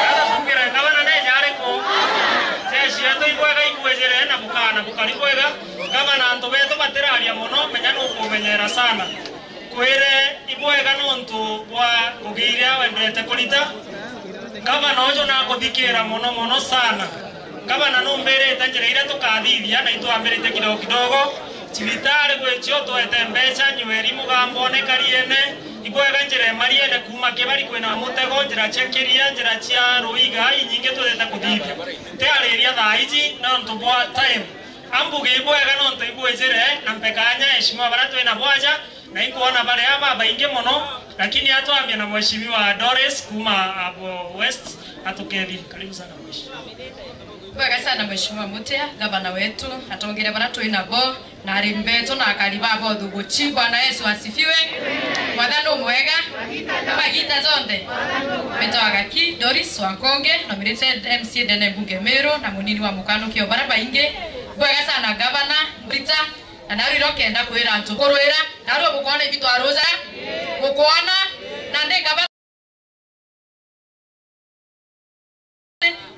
na tukumbire ngavana neja ariku. Jeshi yetu ibwega ikwijire na bukana bukari bwega. Ngavana, antu betu batiraria mono, menya nukumenyera sana. Kwire ibwega nontu bwa ngugi iria wendete kurita. Ngavana uju nakuthikira mono mono sana. Ngavana numbirite njira iria tukathithia, na itwambirite kidogo kidogo. Cibitari gwicio twete mbeca, nyweri mugambone kariene, ibwega njira emariene kuuma Kibari kwina Mutego, njira cia Kiria, njira cia Ruiga, inyingi twithite kuthithia. Tiariria thaa iji nontu bwa time. Ambuge ibwega nontu ibwijire, na mpekanya eshimiwa baria twina bwaja, na inkwona bari aba babaingi mono, lakini atwambia na Mheshimiwa Doris kuuma Abo West, atukethie. Karibu sana mheshimiwa. Bwega sana Mheshimiwa Mutia, gavana wetu, atongere baria twi nabo, na arimi betu na akari ba bothu guchi. Bwana Yesu asifiwe. Mwathani umwega. Magita jonthe. Mbitagwa Gaki Doris Wankonge, nominated M C A ndene mbunge Meru, na munini wa mukanuki o baria baingi. Bwega sana gavana, Mbita, na narire ukenda kwira antu kurwira, narue bukwona ibitwaruja, bukwona, na ndi gavana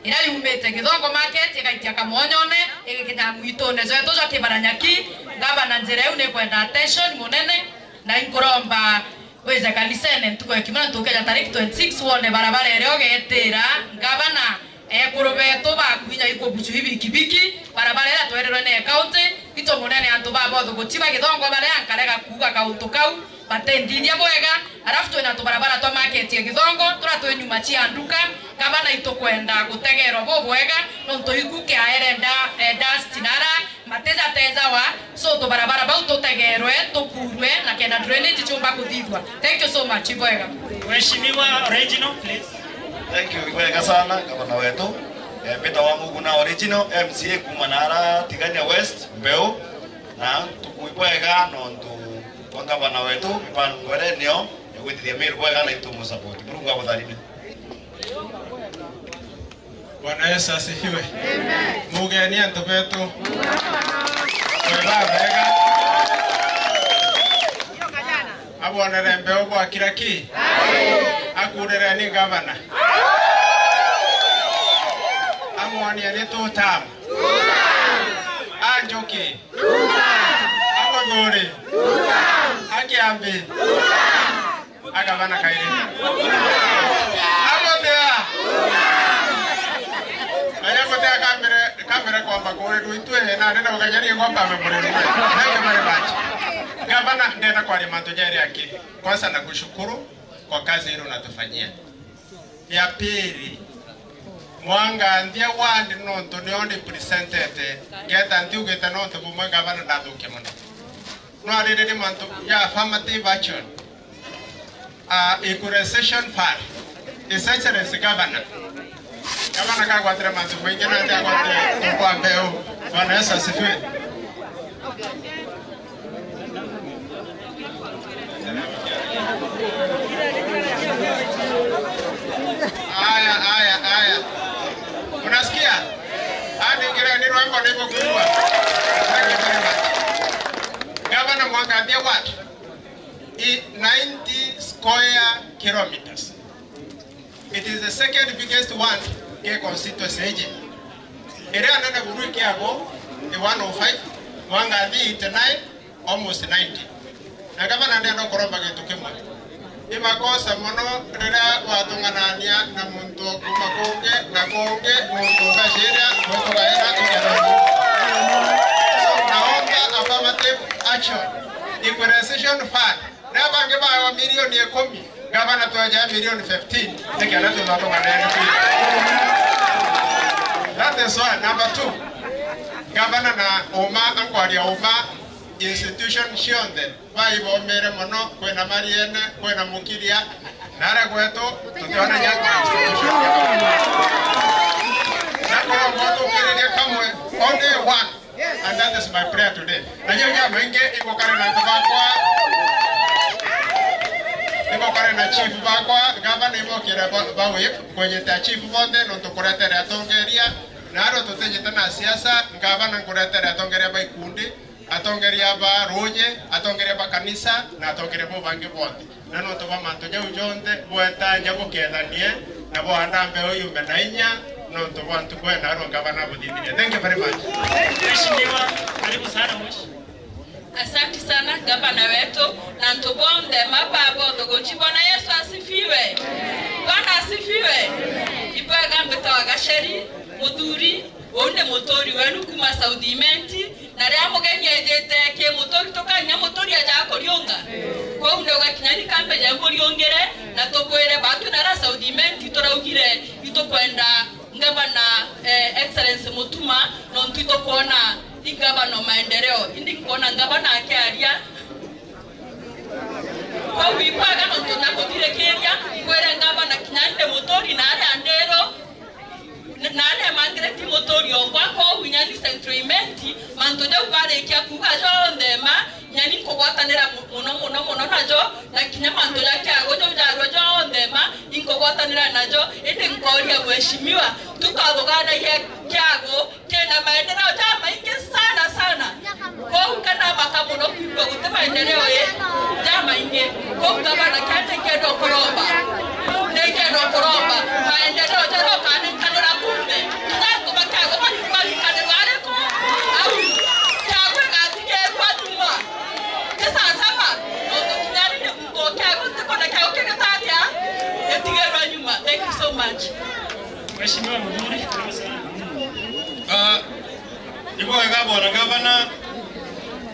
iria yumite Githongo Market, igaitia Kamwonyone, igikinya mwitune jwetu jwa Kibaranyaki. Gavana, njira iu nikwenda attention munene, na inkuromba wije kanisene ntuku ya Kiumia, ntuku ya tariki twenty six, wone barabara iria ugetira. Gavana, ekuru betu baku inya ikubucu ibikibiki, barabara iria twerirwe ni county, itu munene antu ba bothu guchiba Githongo baria nkarega kuuga kauntu kau, batindithia bwega, alafu twina tubarabara twa market ya Githongo, turia twi nyuma cia nduka, gavana itukwenda gutegerwa bubwega, nontu iku kiaere nda-, eh, dust nara, mateja tejawa, so tubarabara bau tutegerwe, tukurwe, na kenda drainage ciumba kuthithwa. Thank you so much, ibwega. Mheshimiwa Original, please. Thank you, ibwega sana, gavana wetu. Eh, Peter wa Muguna Original, M C A kuma nara Tigania West, Mbeu, na tuku ibwega, nontu kwa gavana wetu, mipango ere nio, ya gwitithia Meru bwega na itu mu support. Murungu agutharime. Bwana Yesu asifiwe. Amen. Mugeni antu betu. Twega bega. Abonere mbeu bwa kira ki? Akurire ni gavana. Amwonie ni two term. Anjuki. Abo Uri. Akiambi. Agavana kairi. Agotea. Aya gotea kambere, kambere kwamba kurirwa itwe, na ndenda gukajaria kwamba me muriro. Thank you very much. Gavana, ndenda kwaria mantu jeri aki. Kwanza nakushukuru kwa kazi ile unatufanyia. Ya pili, Mwanganthia ward nontu nio ndi presentete, ngeta ntiugite nontu bumwe gavana ndathukia mono. Nwariririe mantu ja affirmative action, uh, equalization fund, His Excellency Governor. Gavana kagwatire mantu maingi na ndi agwatire tukwa mbeu. Bwana Yesu asifiwe. Aya, aya, aya. Unasikia? Hadi ngire ni rwembo niko kuigua. Thank you very much. Gavana, Mwanganthia ward i ninety square kilometers. It is the second biggest ward ke constituency iji. Iria nene buru ikiago ni one oh five, Mwanganthia eighty-nine, almost ninety. Na gavana, ndenda kuromba gintu kimwe. Ni makosa mono riria watung'anania na muntu kuma kungi na kungi, muntu ugaciria, muntu ugaira. So, naomba affirmative action. Equalization fund. Na bangi bawa milioni ikumi, gavana, tweja milioni fifteen, nikenda tuthotokanene tu. That is one. Number two, gavana, na uma, ankwaria uma, institution cionthe baibomere mono, kwina Mariene, kwina Mukiria, na aria gwetu, tutiona nya institution. Na korwo tukiriria kamwe, only one. And that is my prayer today. Na nyo nyama ingi igukare na antu bakwa, igukare na chief bakwa, gavana ibokire ba, ba wave, kwenyete a chief bonthe, nontu kuretere atongeria, na ario tutejete na siasa, gavana nkuretere atongeria ba ikundi, atongeria ba ruuji, atongeria ba kanisa, na atongeria bo bangi bonthe. Na nontu bwa mantu jau jonthe, bwetanja bukethanie, na bwanda mbeu yume na inya, nontu bwa ntuku ena arunga bana buthithirie. Thank you very much. Mheshimiwa, karibu sana, mheshimiwa. Asante sana, gavana wetu, na antu bonthe maba bothuguchi. Bwana Yesu asifiwe. Bwana asifiwe. Ibwega, mbitawa Gacheri, muthuri, uu ni muturi wenu kuma South Imenti, na riria mugeni ejite ki muturi, tukaina muturi aja kuriunga. Kwou ni ugakinya ni kambe ja muriungire, na tukwire batu na ra South Imenti turaugire itukwenda ngavana, eh, Excellency Mutuma, nontu itukwona i ngavana o maendeleo. Indi nkwona ngavana akiaria. Kwou ibwega nontu na kuthirikiria, kwire ngavana kinya ndi muturi na aria ndiru. Na, na nemangire ti muturi onkwa, kwou inya ni Central Imenti, mantu jau barikia kuuga jonthe ma, inya ni nkugwatanira mu-, muno, muno, muno najo, na kinya mantu ja kiago jau jarua jonthe ma, inkugwatanira najo, indi nkooria mheshimiwa, tukathuganagia kiago kina maendeleo jamaingi sana, sana. Kwou nkamaka mono kwigua guti maendeleo i jamaingi. Kwou ngavana, kiria ndikenda ukuromba, ndikenda ukuromba maendeleo jaria ukanekanira kunthe, kinya antu ba kiago bari kwarikanirwa ariku au kiago igathikirwa nyuma. Ti sawa sawa, nontu kinya ari ni guko kiago ntikona kiago kigita atia gitigirwe nyuma. Thank you so much. Mheshimiwa Mudhuri, karibu sana. Ah, Ibwega bwana gavana,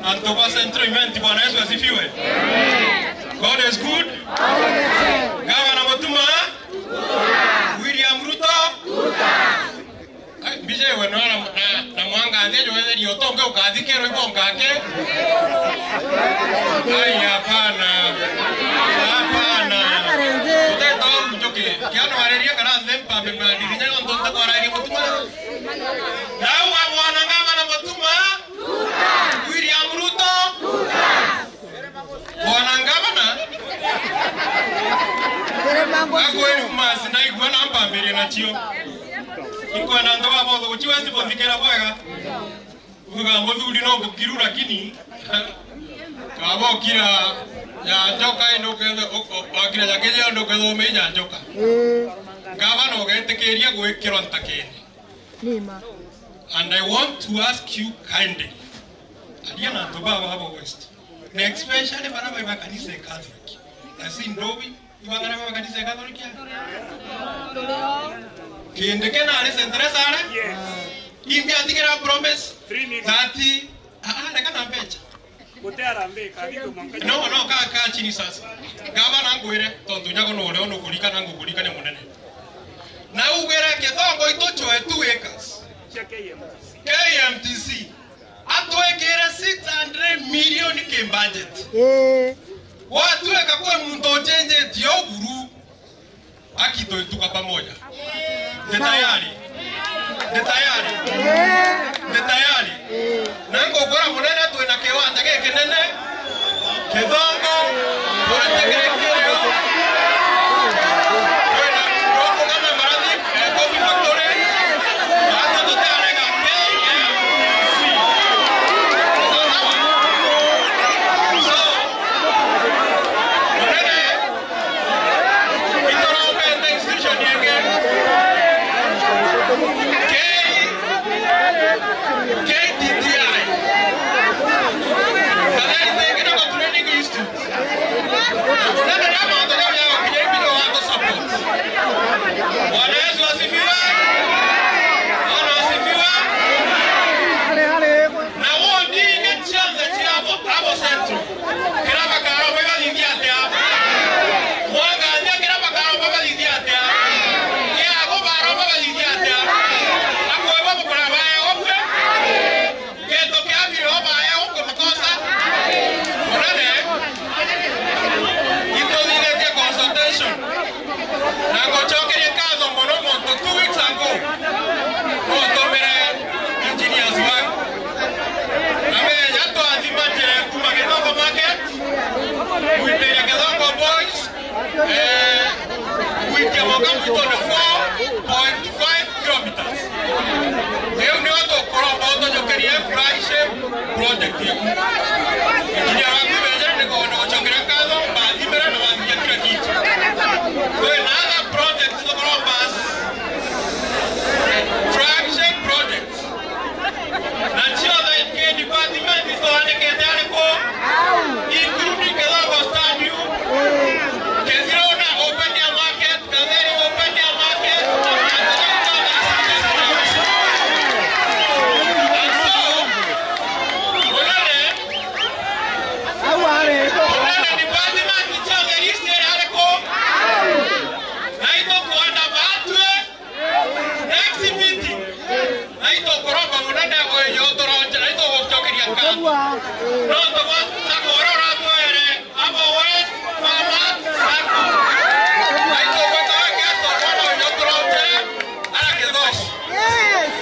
antu ba Central Imenti, Bwana Yesu asifiwe. God is good. Gavana Mutuma, William Ruto. Ai, mbije we no na, na, na Mwanganthia jo wetheria utonge ukathikirwa ibo ngake. Ai, hapana. Hapana. Uteta njuki. Kiano wareria kana nthempa memba ndirinya ntonte kwa rai Mutuma. Ndauga bwana gavana Mutuma, William Ruto. Bwana gavana, akwiri uma sinaigua na mpambirie nacio. Inkwenda antu babotho guchiwezi bunthikira bwega. Uga muthuri no bukiru, lakini kabokira ya njoka ino kethe, o-, o-, wakira ya kija ndo kethe umeja njoka. Gavana ugetikiria gwikirwa ntakene. Ni ma. And I want to ask you kindly, Ria na antu baba abo West. Na especially bara bai ba kanisa ya Catholic. Na si ndobi, ibang'ana ba kanisa ya Catholic. Kindi kena ari Saint Teresa are? Yes. Imbi atigira promise. Three million. Thirty. Ah, ah, reka na mbecha. Gute arambika, ari tu mwanka. No, no, kaa, kaa chini sasa. Gavana ngwire, tontu nyago no uria nukurikana ngukurikania munene. Na ugwire Kithongo itu chwe two acres. Cia K M T C. K M T C. Atwikire six hundred million ki budget. Eh. Gwatuika kwi muntu ucenjetie uguru, aki tuituka pamoja. Ndi tayari. Ndi tayari. Eh. Ndi tayari. Eh. Na ngukura munene, twina kiwanja gikinene. Kithongo, turitikiritie rio. Twina rukugana marathi, eh, coffee factory. Ati tutarega K M C. Sawa? So, munene, iturombete institution ingi. K-, K T T I. Kana ingi na training institute. Na munene na mantu jaria kinya ibiro wa support. Bwana Yesu asifiwe. Bwana asifiwe. Na wodi ingi cionthe cia abo, abo Central. Kira bakaromba bathithia atia? Mwangania kira bakaromba bathithia atia? Kiago baromba bathithia atia? Akweba bukura bae okwe. Kintu kia biri obae okwe makosa. Munene, ituthithitie consultation. Na ngucokeria nkatho mono muntu two weeks ago, utumire engineers bau. Na beja twathima njira ya kuma Githongo Market, gwitiria Githongo Boys, eh, gwitia mwanka mwitone four point five kilometers. Riu niwe tukuromba utujukirie flagship project yetu. Engineer waku beja ni kwenda gucokeria nkatho, mbathimire na wathithia kila kitu. Kwina other projects tukuromba as flagship projects. Na ciothe ki department twandikite ariku? Including Githongo Stadium, Kithirona Open Air Market, Katheri Open Air Market. And so, munene, munene, department ciothe list iri ariku? Na itukwenda batwi. Next meeting. Na itukuromba munene uyu uturonje, na itugucokeria nkatho. Nontu bwa sacco uria uratwere, abo West Farmers Sacco. Na itugweta weketwo mwana uyu uturonje, ara Kithoci. Yes.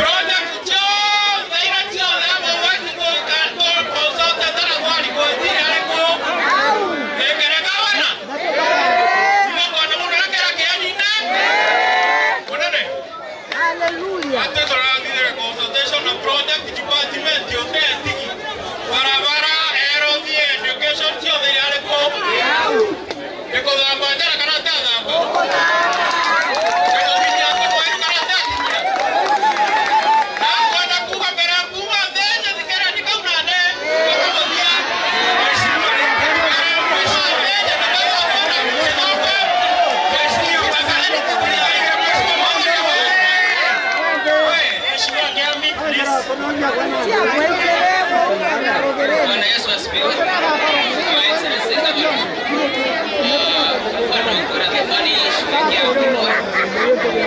Project cionthe iria cionthe abo West Farmers Sacco consultant ara gwari gwetire ariku? Ekere gavana. Igo kwenda mundu ekera kianine. Munene. Hallelujah. Ati turathithire consultation na project department yonthe etigi. Barabara, health, education, ciothe iri ariku? Ni kuthamba njara kana atathamba? Ni kugiria atia mweru kana atagiria? Na kwenda kuuga mbere ya kuuga nthi, njitikira ni kau nandi. Bwana Yesu asifiwe. Your Excellency Governor, uh, bwana mkuu wa kipani, shughulikia mkuu wa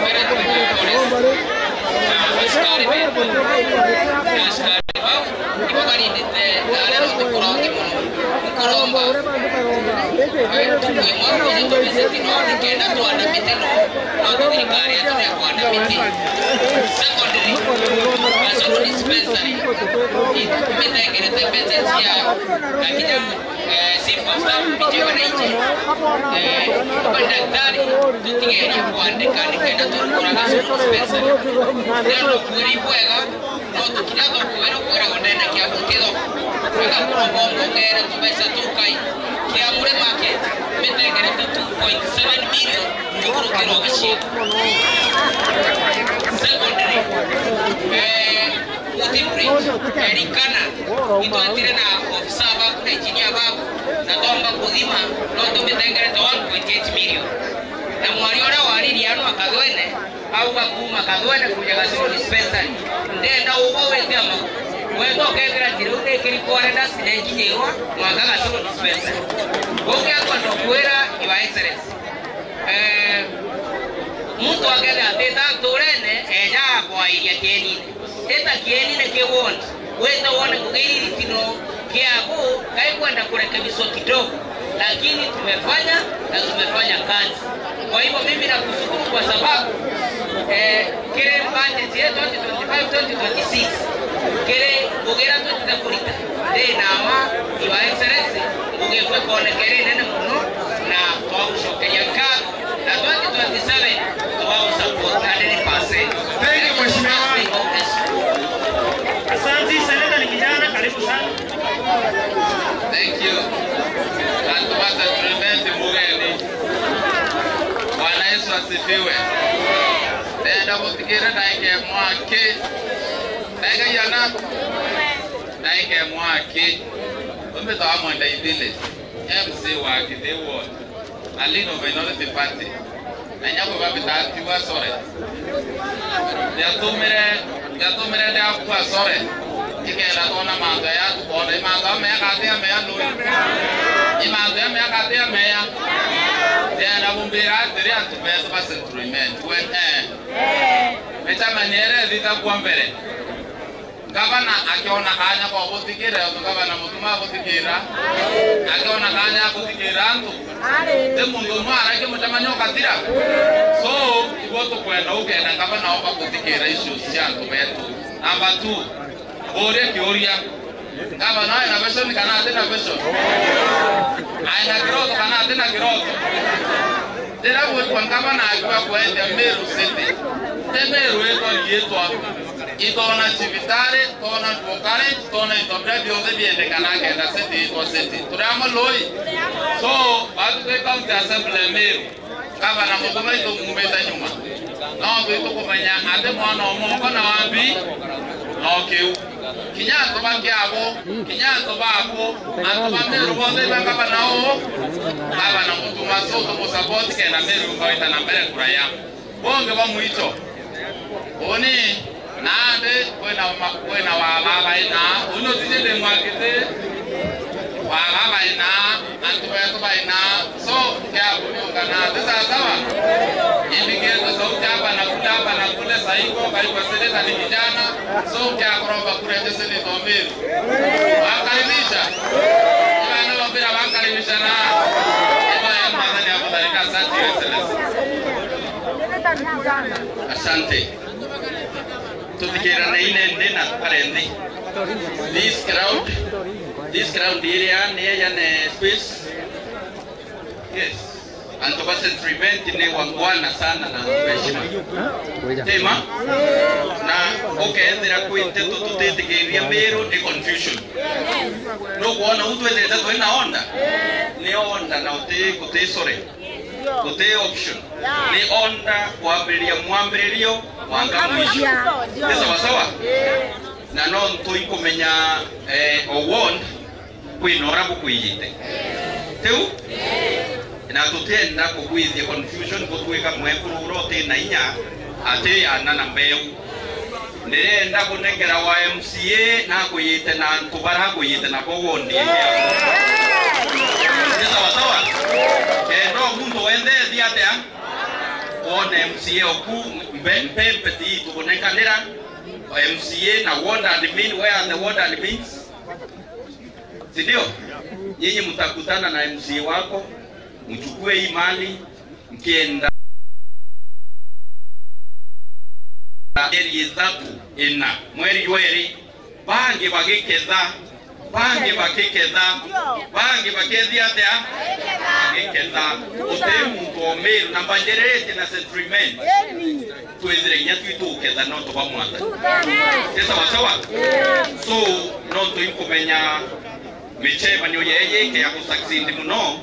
Mbere Police, uh, askari betu, askari bau, ibo barindite na aria rundi kurongi mono. Nkuromba, eh, tumwe mwaku ni tubisiti no, nikenda twanda miti no, no thirikari yetu ni ya kwanda miti. Secondly, Kasulu dispensary, imenengerete mbeca cia, na kinya, eh, chief of staff, Michael Wananchi, eh, kwa daktari, tutigerie kwandika nikenda turukura Kasulu dispensary. Rero no kwiri bwega, no tukinya thoko ira kwira gunene kia mutiro. Wega kuno bongo ngere tubeca tukai. Kia mure market, mitengere two point seven million, iguru kiro bici. Secondly, eh, Footbridge, erikana, itwetire na ofisa baku na engineer baku, na twamba kuthima, no tumitengerete one point eight million. Na mwari uria waririe ano akathwene, auga kuuma Kathwene kuja Gaciru dispensary. Ndenda ugwe wite ama. Wenda ukethira njira iu nikiri kware dust na ikinyirwa mwanka Gaciru dispensary. Ukiatua ndokwira, Your Excellency. Eh, muntu akethira atita nturene, eja akwairia kienine. Ita kienine ki ward. Wende wone ngugi iri ritino kiaku, kai kwenda kurekebishwa kidogo, lakini tumefanya na tumefanya kazi. Kwa hivyo mimi nakushukuru kwa sababu, eh, kiri budget ya twenty twenty-five twenty twenty-six, kiri ngugi iria twitite kurita, ndi na ma, Your Excellency, ngugi iku ikoneka iri nene muno, na twagucokeria nkatho. Na twenty twenty-seven, tuwa support hundred percent. Thank you, Mheshimiwa. Asante, Senator ni kijana, karibu sana. Thank you. Antu ba Sacrament mugeni. Bwana Yesu asifiwe. Ndenda gutikira ndaika imwe aki. Ndaika igana? Ndaika imwe aki. Umbe twa Mwenda Ithili, M C wa Kithi Ward. A leader of minority party. Na inya bwe babita atiwa sore. Ndiatumire, ndiatumire ndiakua sore. Ikenda twona mantu ya tukona, i mantu ya mea kati ya mea nui. I mantu ya mea kati ya mea. Ndienda bumbira atiri antu betu ba Central Imenti. We, eh. Micemania iria ithita kwa mbere. Ngavana akiona kanya kwa guthikira, untu Ngavana Mutuma aguthikira, akiona kanya aguthikira antu. Ti muntu umwe araki mucemanio ukathira. So, iguo tukwenda ukenda Ngavana omba guthikira issues cia antu betu. Number two, uria kiuria. Ngavana aina vision kana atina vision? Aina kiroto kana atina kiroto? Ndira gwikwa Ngavana akiuga kwendia Meru City. Ti Meru itwa riitwa. Itona cibitari, tona nduo college, tona into biria bionthe biendekana kenda city itwa city. Turi amwe lui? So, batu twi county assembly ya Meru, Gavana Mutuma itumumite nyuma. No twi tukumenya ati mwana o mwongo na wambi no kiu. Kinya antu ba Kiabu, kinya antu baku, antu ba Meru bonthe iba gavana uu, Gavana Mutuma, so tumusupport kenda Meru ikaita na mbere kuraya. Bungi bwa mwicho, uni nandi kwina ma-, kwina wa baba ina, uni utiji ndi mwakiti, wa baba ina, antu betu baina, so, kia kuniungana, ti sawa sawa? Indicate sauti hapa na kule, hapa na kule, saiko, kaiko sireta ni kijana, so, kia kuromba kule, jese ni tomiri. Wakaribisha? Ibana wambira wakaribisha na, iba ya mwathani ya mutharika, asante, Your Excellency. Asante. Tuthikirane ine nthi na tukare nthi. This ground, this ground iria ni ya ne space. Yes. Antu ba Central Imenti ni wangwana sana na antu ba heshima. Tema? Na ukethira kwi nteto tutitikiria Meru ni confusion. Nukwona u twithirite twina order? Ni order na uti, guti sore. Guti option. Ni order kwambiriria mwambiririo mwanka mwisho. Ni sawa sawa? Na no ntu ikumenya, eh, o ward kwina uria bukwiyite. Tiu? Na tutienda kugwithia confusion gutwika mwekuru uria uti na inya ati ana na mbeu. Ndirenda kunengera wa M C A na akwiyite na antu bara akwiyite nabo wondi eke. Ni sawa sawa? Kenda o muntu wenthe ethi atia? Wone M C A oku mpe-, mpempe ti tukunenkanira. M C A na ward admin, where are the ward admins? Si ndio? Nyinyi mtakutana na M C A wako, mchukue hii mali, mkienda mieri ithatu, ina, mweri jweri, bangi bagiketha, bangi bakiketha, bangi bakethia atia? Bagiketha. Uti muntu o Meru na mbanjiriritie na Central Imenti. Twithire inya twi tuketha nontu bwa mwathani. Ni sawa sawa? So, nontu inkumenya micemanio yeeyike ya gusucceed muno,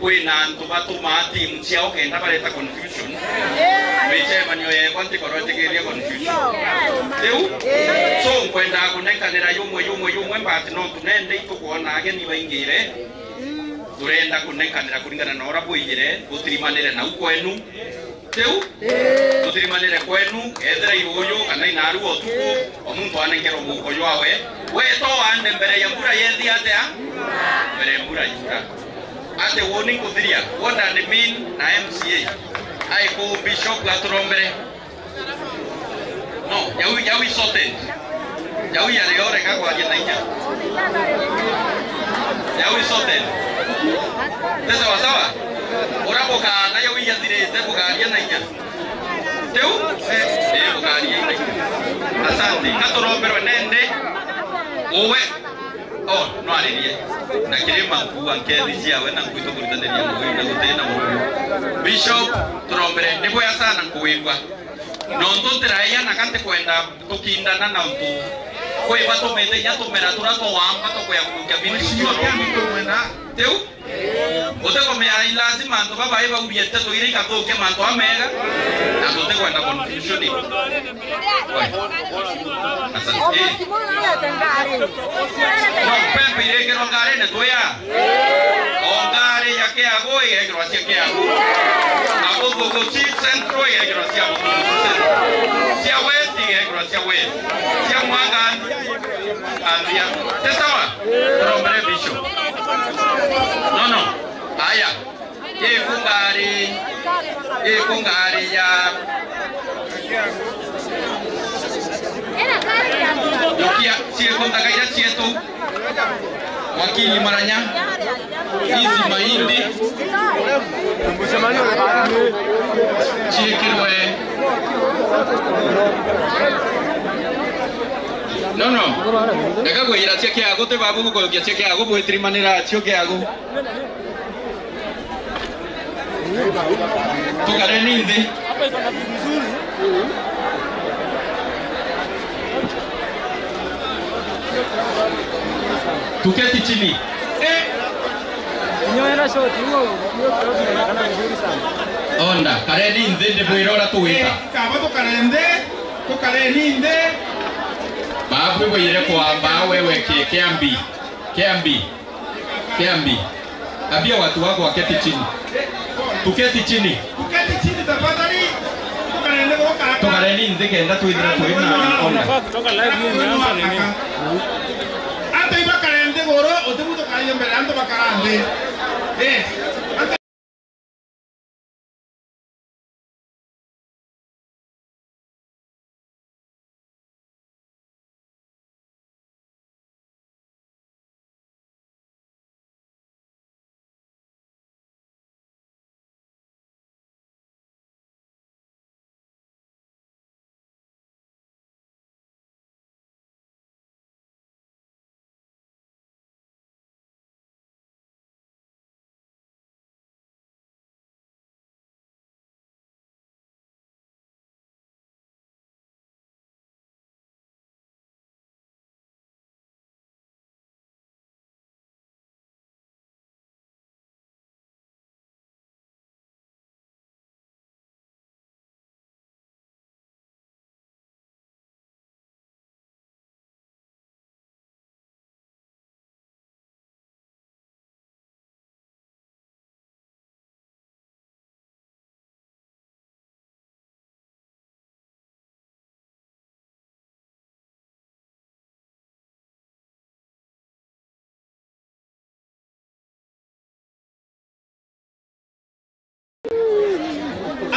Kwina antu batumaa timu ciao kenda bareta confusion. Micemanio yeekwa ntikorwa ntigiria confusion. Riu, so nkwendaa kunenkanira yumwe, yumwe, yumwe, but nontu nende itukwona ageni baingire, turenda kunenkanira kuringana na uria bwigire, butirimanire nau kwenu. Riu, tutirimanire kwenu, ethira iruuju kana inaarua utuku, o muntu anenkerwe muuko jwawe, weta uande mbere ya mbura yethi atia? Mbere ya mbura yura. Ati woni nkuthiria, what does it mean na M C A? Ai ku Bishop aturombere. No, jau, jau isote. Jau yari oreka kwaria na inya. Jau isote. Te sawa sawa? Ura bukaana jau iyathirite bukaria na inya. Riu? Eh, bukaria na inya. Asante. Katuromberwe nende. Uwe. Oh, no aririe. Na kirima nkuua nkethi ciawe na nkwito kuritaniria ngugi na gutina muruo. Bishop, turombere. Ni bwega sana nkuwigua. Nontu ntiraeja na gati kwenda tukindana na untu kwi batumite inya tumera turia twa wamba tukwea kurukia video. Mheshimiwa, pia mimi kwenda. Riu, utikumea ni lazima antu babai baurie nteto iria ikathukia mantu amega, na tutikwenda confusion. Oi. Asante. Eh. No, pepe irekirwa ngarine tuya. O ngari ya Kiagu igekirwa cia Kiagu. Na Buthuku Chief Central igekirwa cia Buthuku Central. Cia West igekirwa cia West. Cia Mwanga Anthia. Te sawa? Turombere Bishop. No, no. Aya. Giku ngari, giku ngari ya, jukia, ciiku nthaka iria cietu, wakili Maranya, hizi mahindi, ciikirwe. No, no. Reka kwiyira cia Kiagu, ti babu gukurukia cia Kiagu, bwitirimanira cio Kiagu. Tukareni nthi. Tuketi chini. Onda, kareni nthi, ndibwira uria tugwita. Kaba tukare nthi, tukareni nthi. Babu bwire kwamba wewe ke-, Kiambi. Kiambi. Kiambi. Ambia watu wako waketi chini. Tuketi chini. Tuketi chini tafadhali. Tukarende gukaka. Tukareni nthi kenda twithira twi na ona. Kutoka live hii imeanza nini? Antu ibakare nthiguru, utibu tukaria mbere, antu bakara nthi. Yes. Antu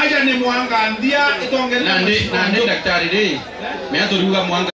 Aja ni Mwanga Nthia, itongeria nandi, nandi daktari ri, mea turiuga Mwanga.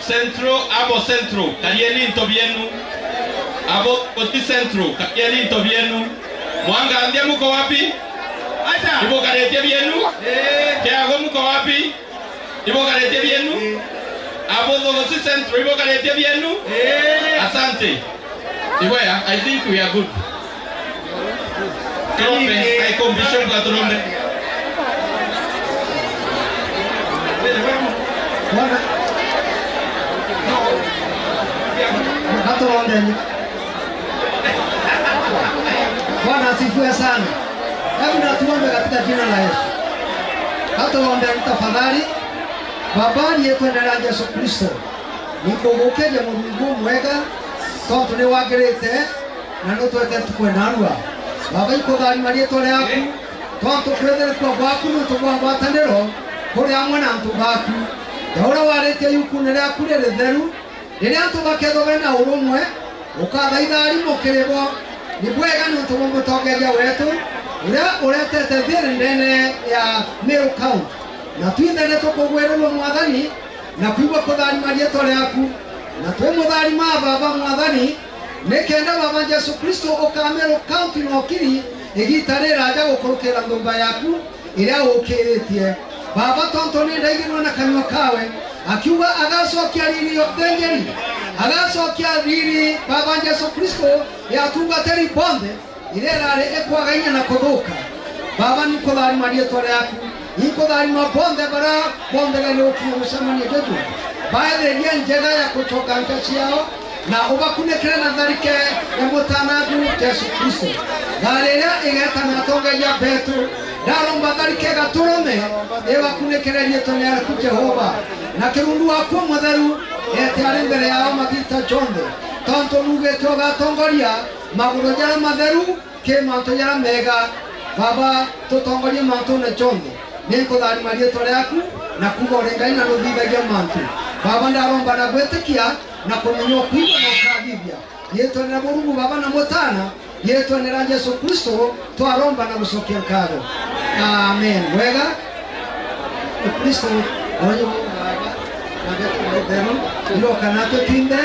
Central, abo Central, karieni into bienu. Abo Gusii Central, kakieni into bienu. Mwanganthia, muko wapi? Acha. Ibukaritie bienu? Eh. Kiago, muko wapi? Ibukaritie bienu? Eh. Abo Gusii Central, ibukaritie bienu? Eh. Asante. Iboya, I think we are good. Turombe, I conviction kwa turombe. Bwana, naturombeni. Bwana asifiwe sana. Hebu natuombe katika jina la Yesu. Naturombeni tafadhali. Baba, riitwene ria Jesu Kristo, nikugukiria Murungu umwega, tontu ni wagirite na nutwete ntuku ina narua. Baba, ikutharima riitwa riaku, tontu kwithirikua gwaku niuntu bwa ngwataniro kuri amwe na antu baku. Ta uria waritie yukuune riaku riritheru, riria antu bakethwa bena urumwe, ukathaitha arimo kiri bo. Ni bwega niuntu bwa mutongeria wetu, uria uretete thiiri ndene ya Meru County. Na twinthe ni tukugwirirua, Mwathani, na kwigua kutharima riitwa riaku. Na twimutharima, Baba Mwathani, nikenda, Baba Jesu Kristo, ukamira county na ukiri igiita riraja gukurukira nyomba yaku iria ukiritie. Baba, tontu ni ndaigirwe na kanua kawe akiuga, agacokia riri uthinjiri, agacokia riri, Baba Jesu Kristo, ya atungatiri bonthe iria irari ikwaga inya na kuthuka. Baba, ni kutharima riitwa riaku, ni kutharima bonthe baria bonthe bari gukinya mucemanio juju, baethirie njega ya gucoka nja ciao, na ubakunikire na tharike ya mutanaku Jesu Kristo. Thari iria igeta na atongeria betu, ndaromba tharike igaturume, ibakunikire riitwa riaku Jehova, na kirundu waku umutheru ete ari mbere yao magiita jonthe, tontu nugite ugatongoria maguru jaria matheru ki mantu jaria mega. Baba, tutongorie mantune jonthe. Ni nkutharima riitwa riaku na kuuga uri Ngai na nuthithagia mantu. Baba, ndaromba na gwitikia na kumenya ukwigua na ukathithia. Riitwene ria Murungu Baba na Mutana, riitwene ria Jesu Kristo, twaromba na gucokia nkatho. Amen. Wega? Kristo, na uyu na Ngai utheru, iroka natwe twinthe.